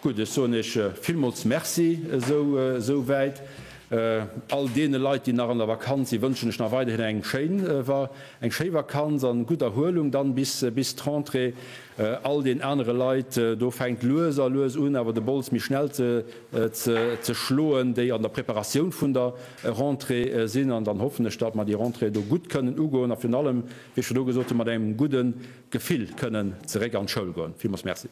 Gutt, ech soen Iech villmools Merci esou wäit. All deene Leit, déi nach an der Vakanz sinn, wënschen ech nach weiderhin eng schéin eng schéi Vakanz an gutt Erhuelung dann bis bis d'Rentrée. All den anere Leit, do fänkt lues a lues un awer de Bols méi schnell ze ze schloen, déi an der Preparatioun vun der Rentrée sinn. An dann hoffen ech, datt mer déi Rentrée do gutt kënnen ugoen a virun allem, wéi ech virdru gesot hunn, mat engem gudde Gefill kënnen zeréck an d'Schoul goen. Villmools Merci.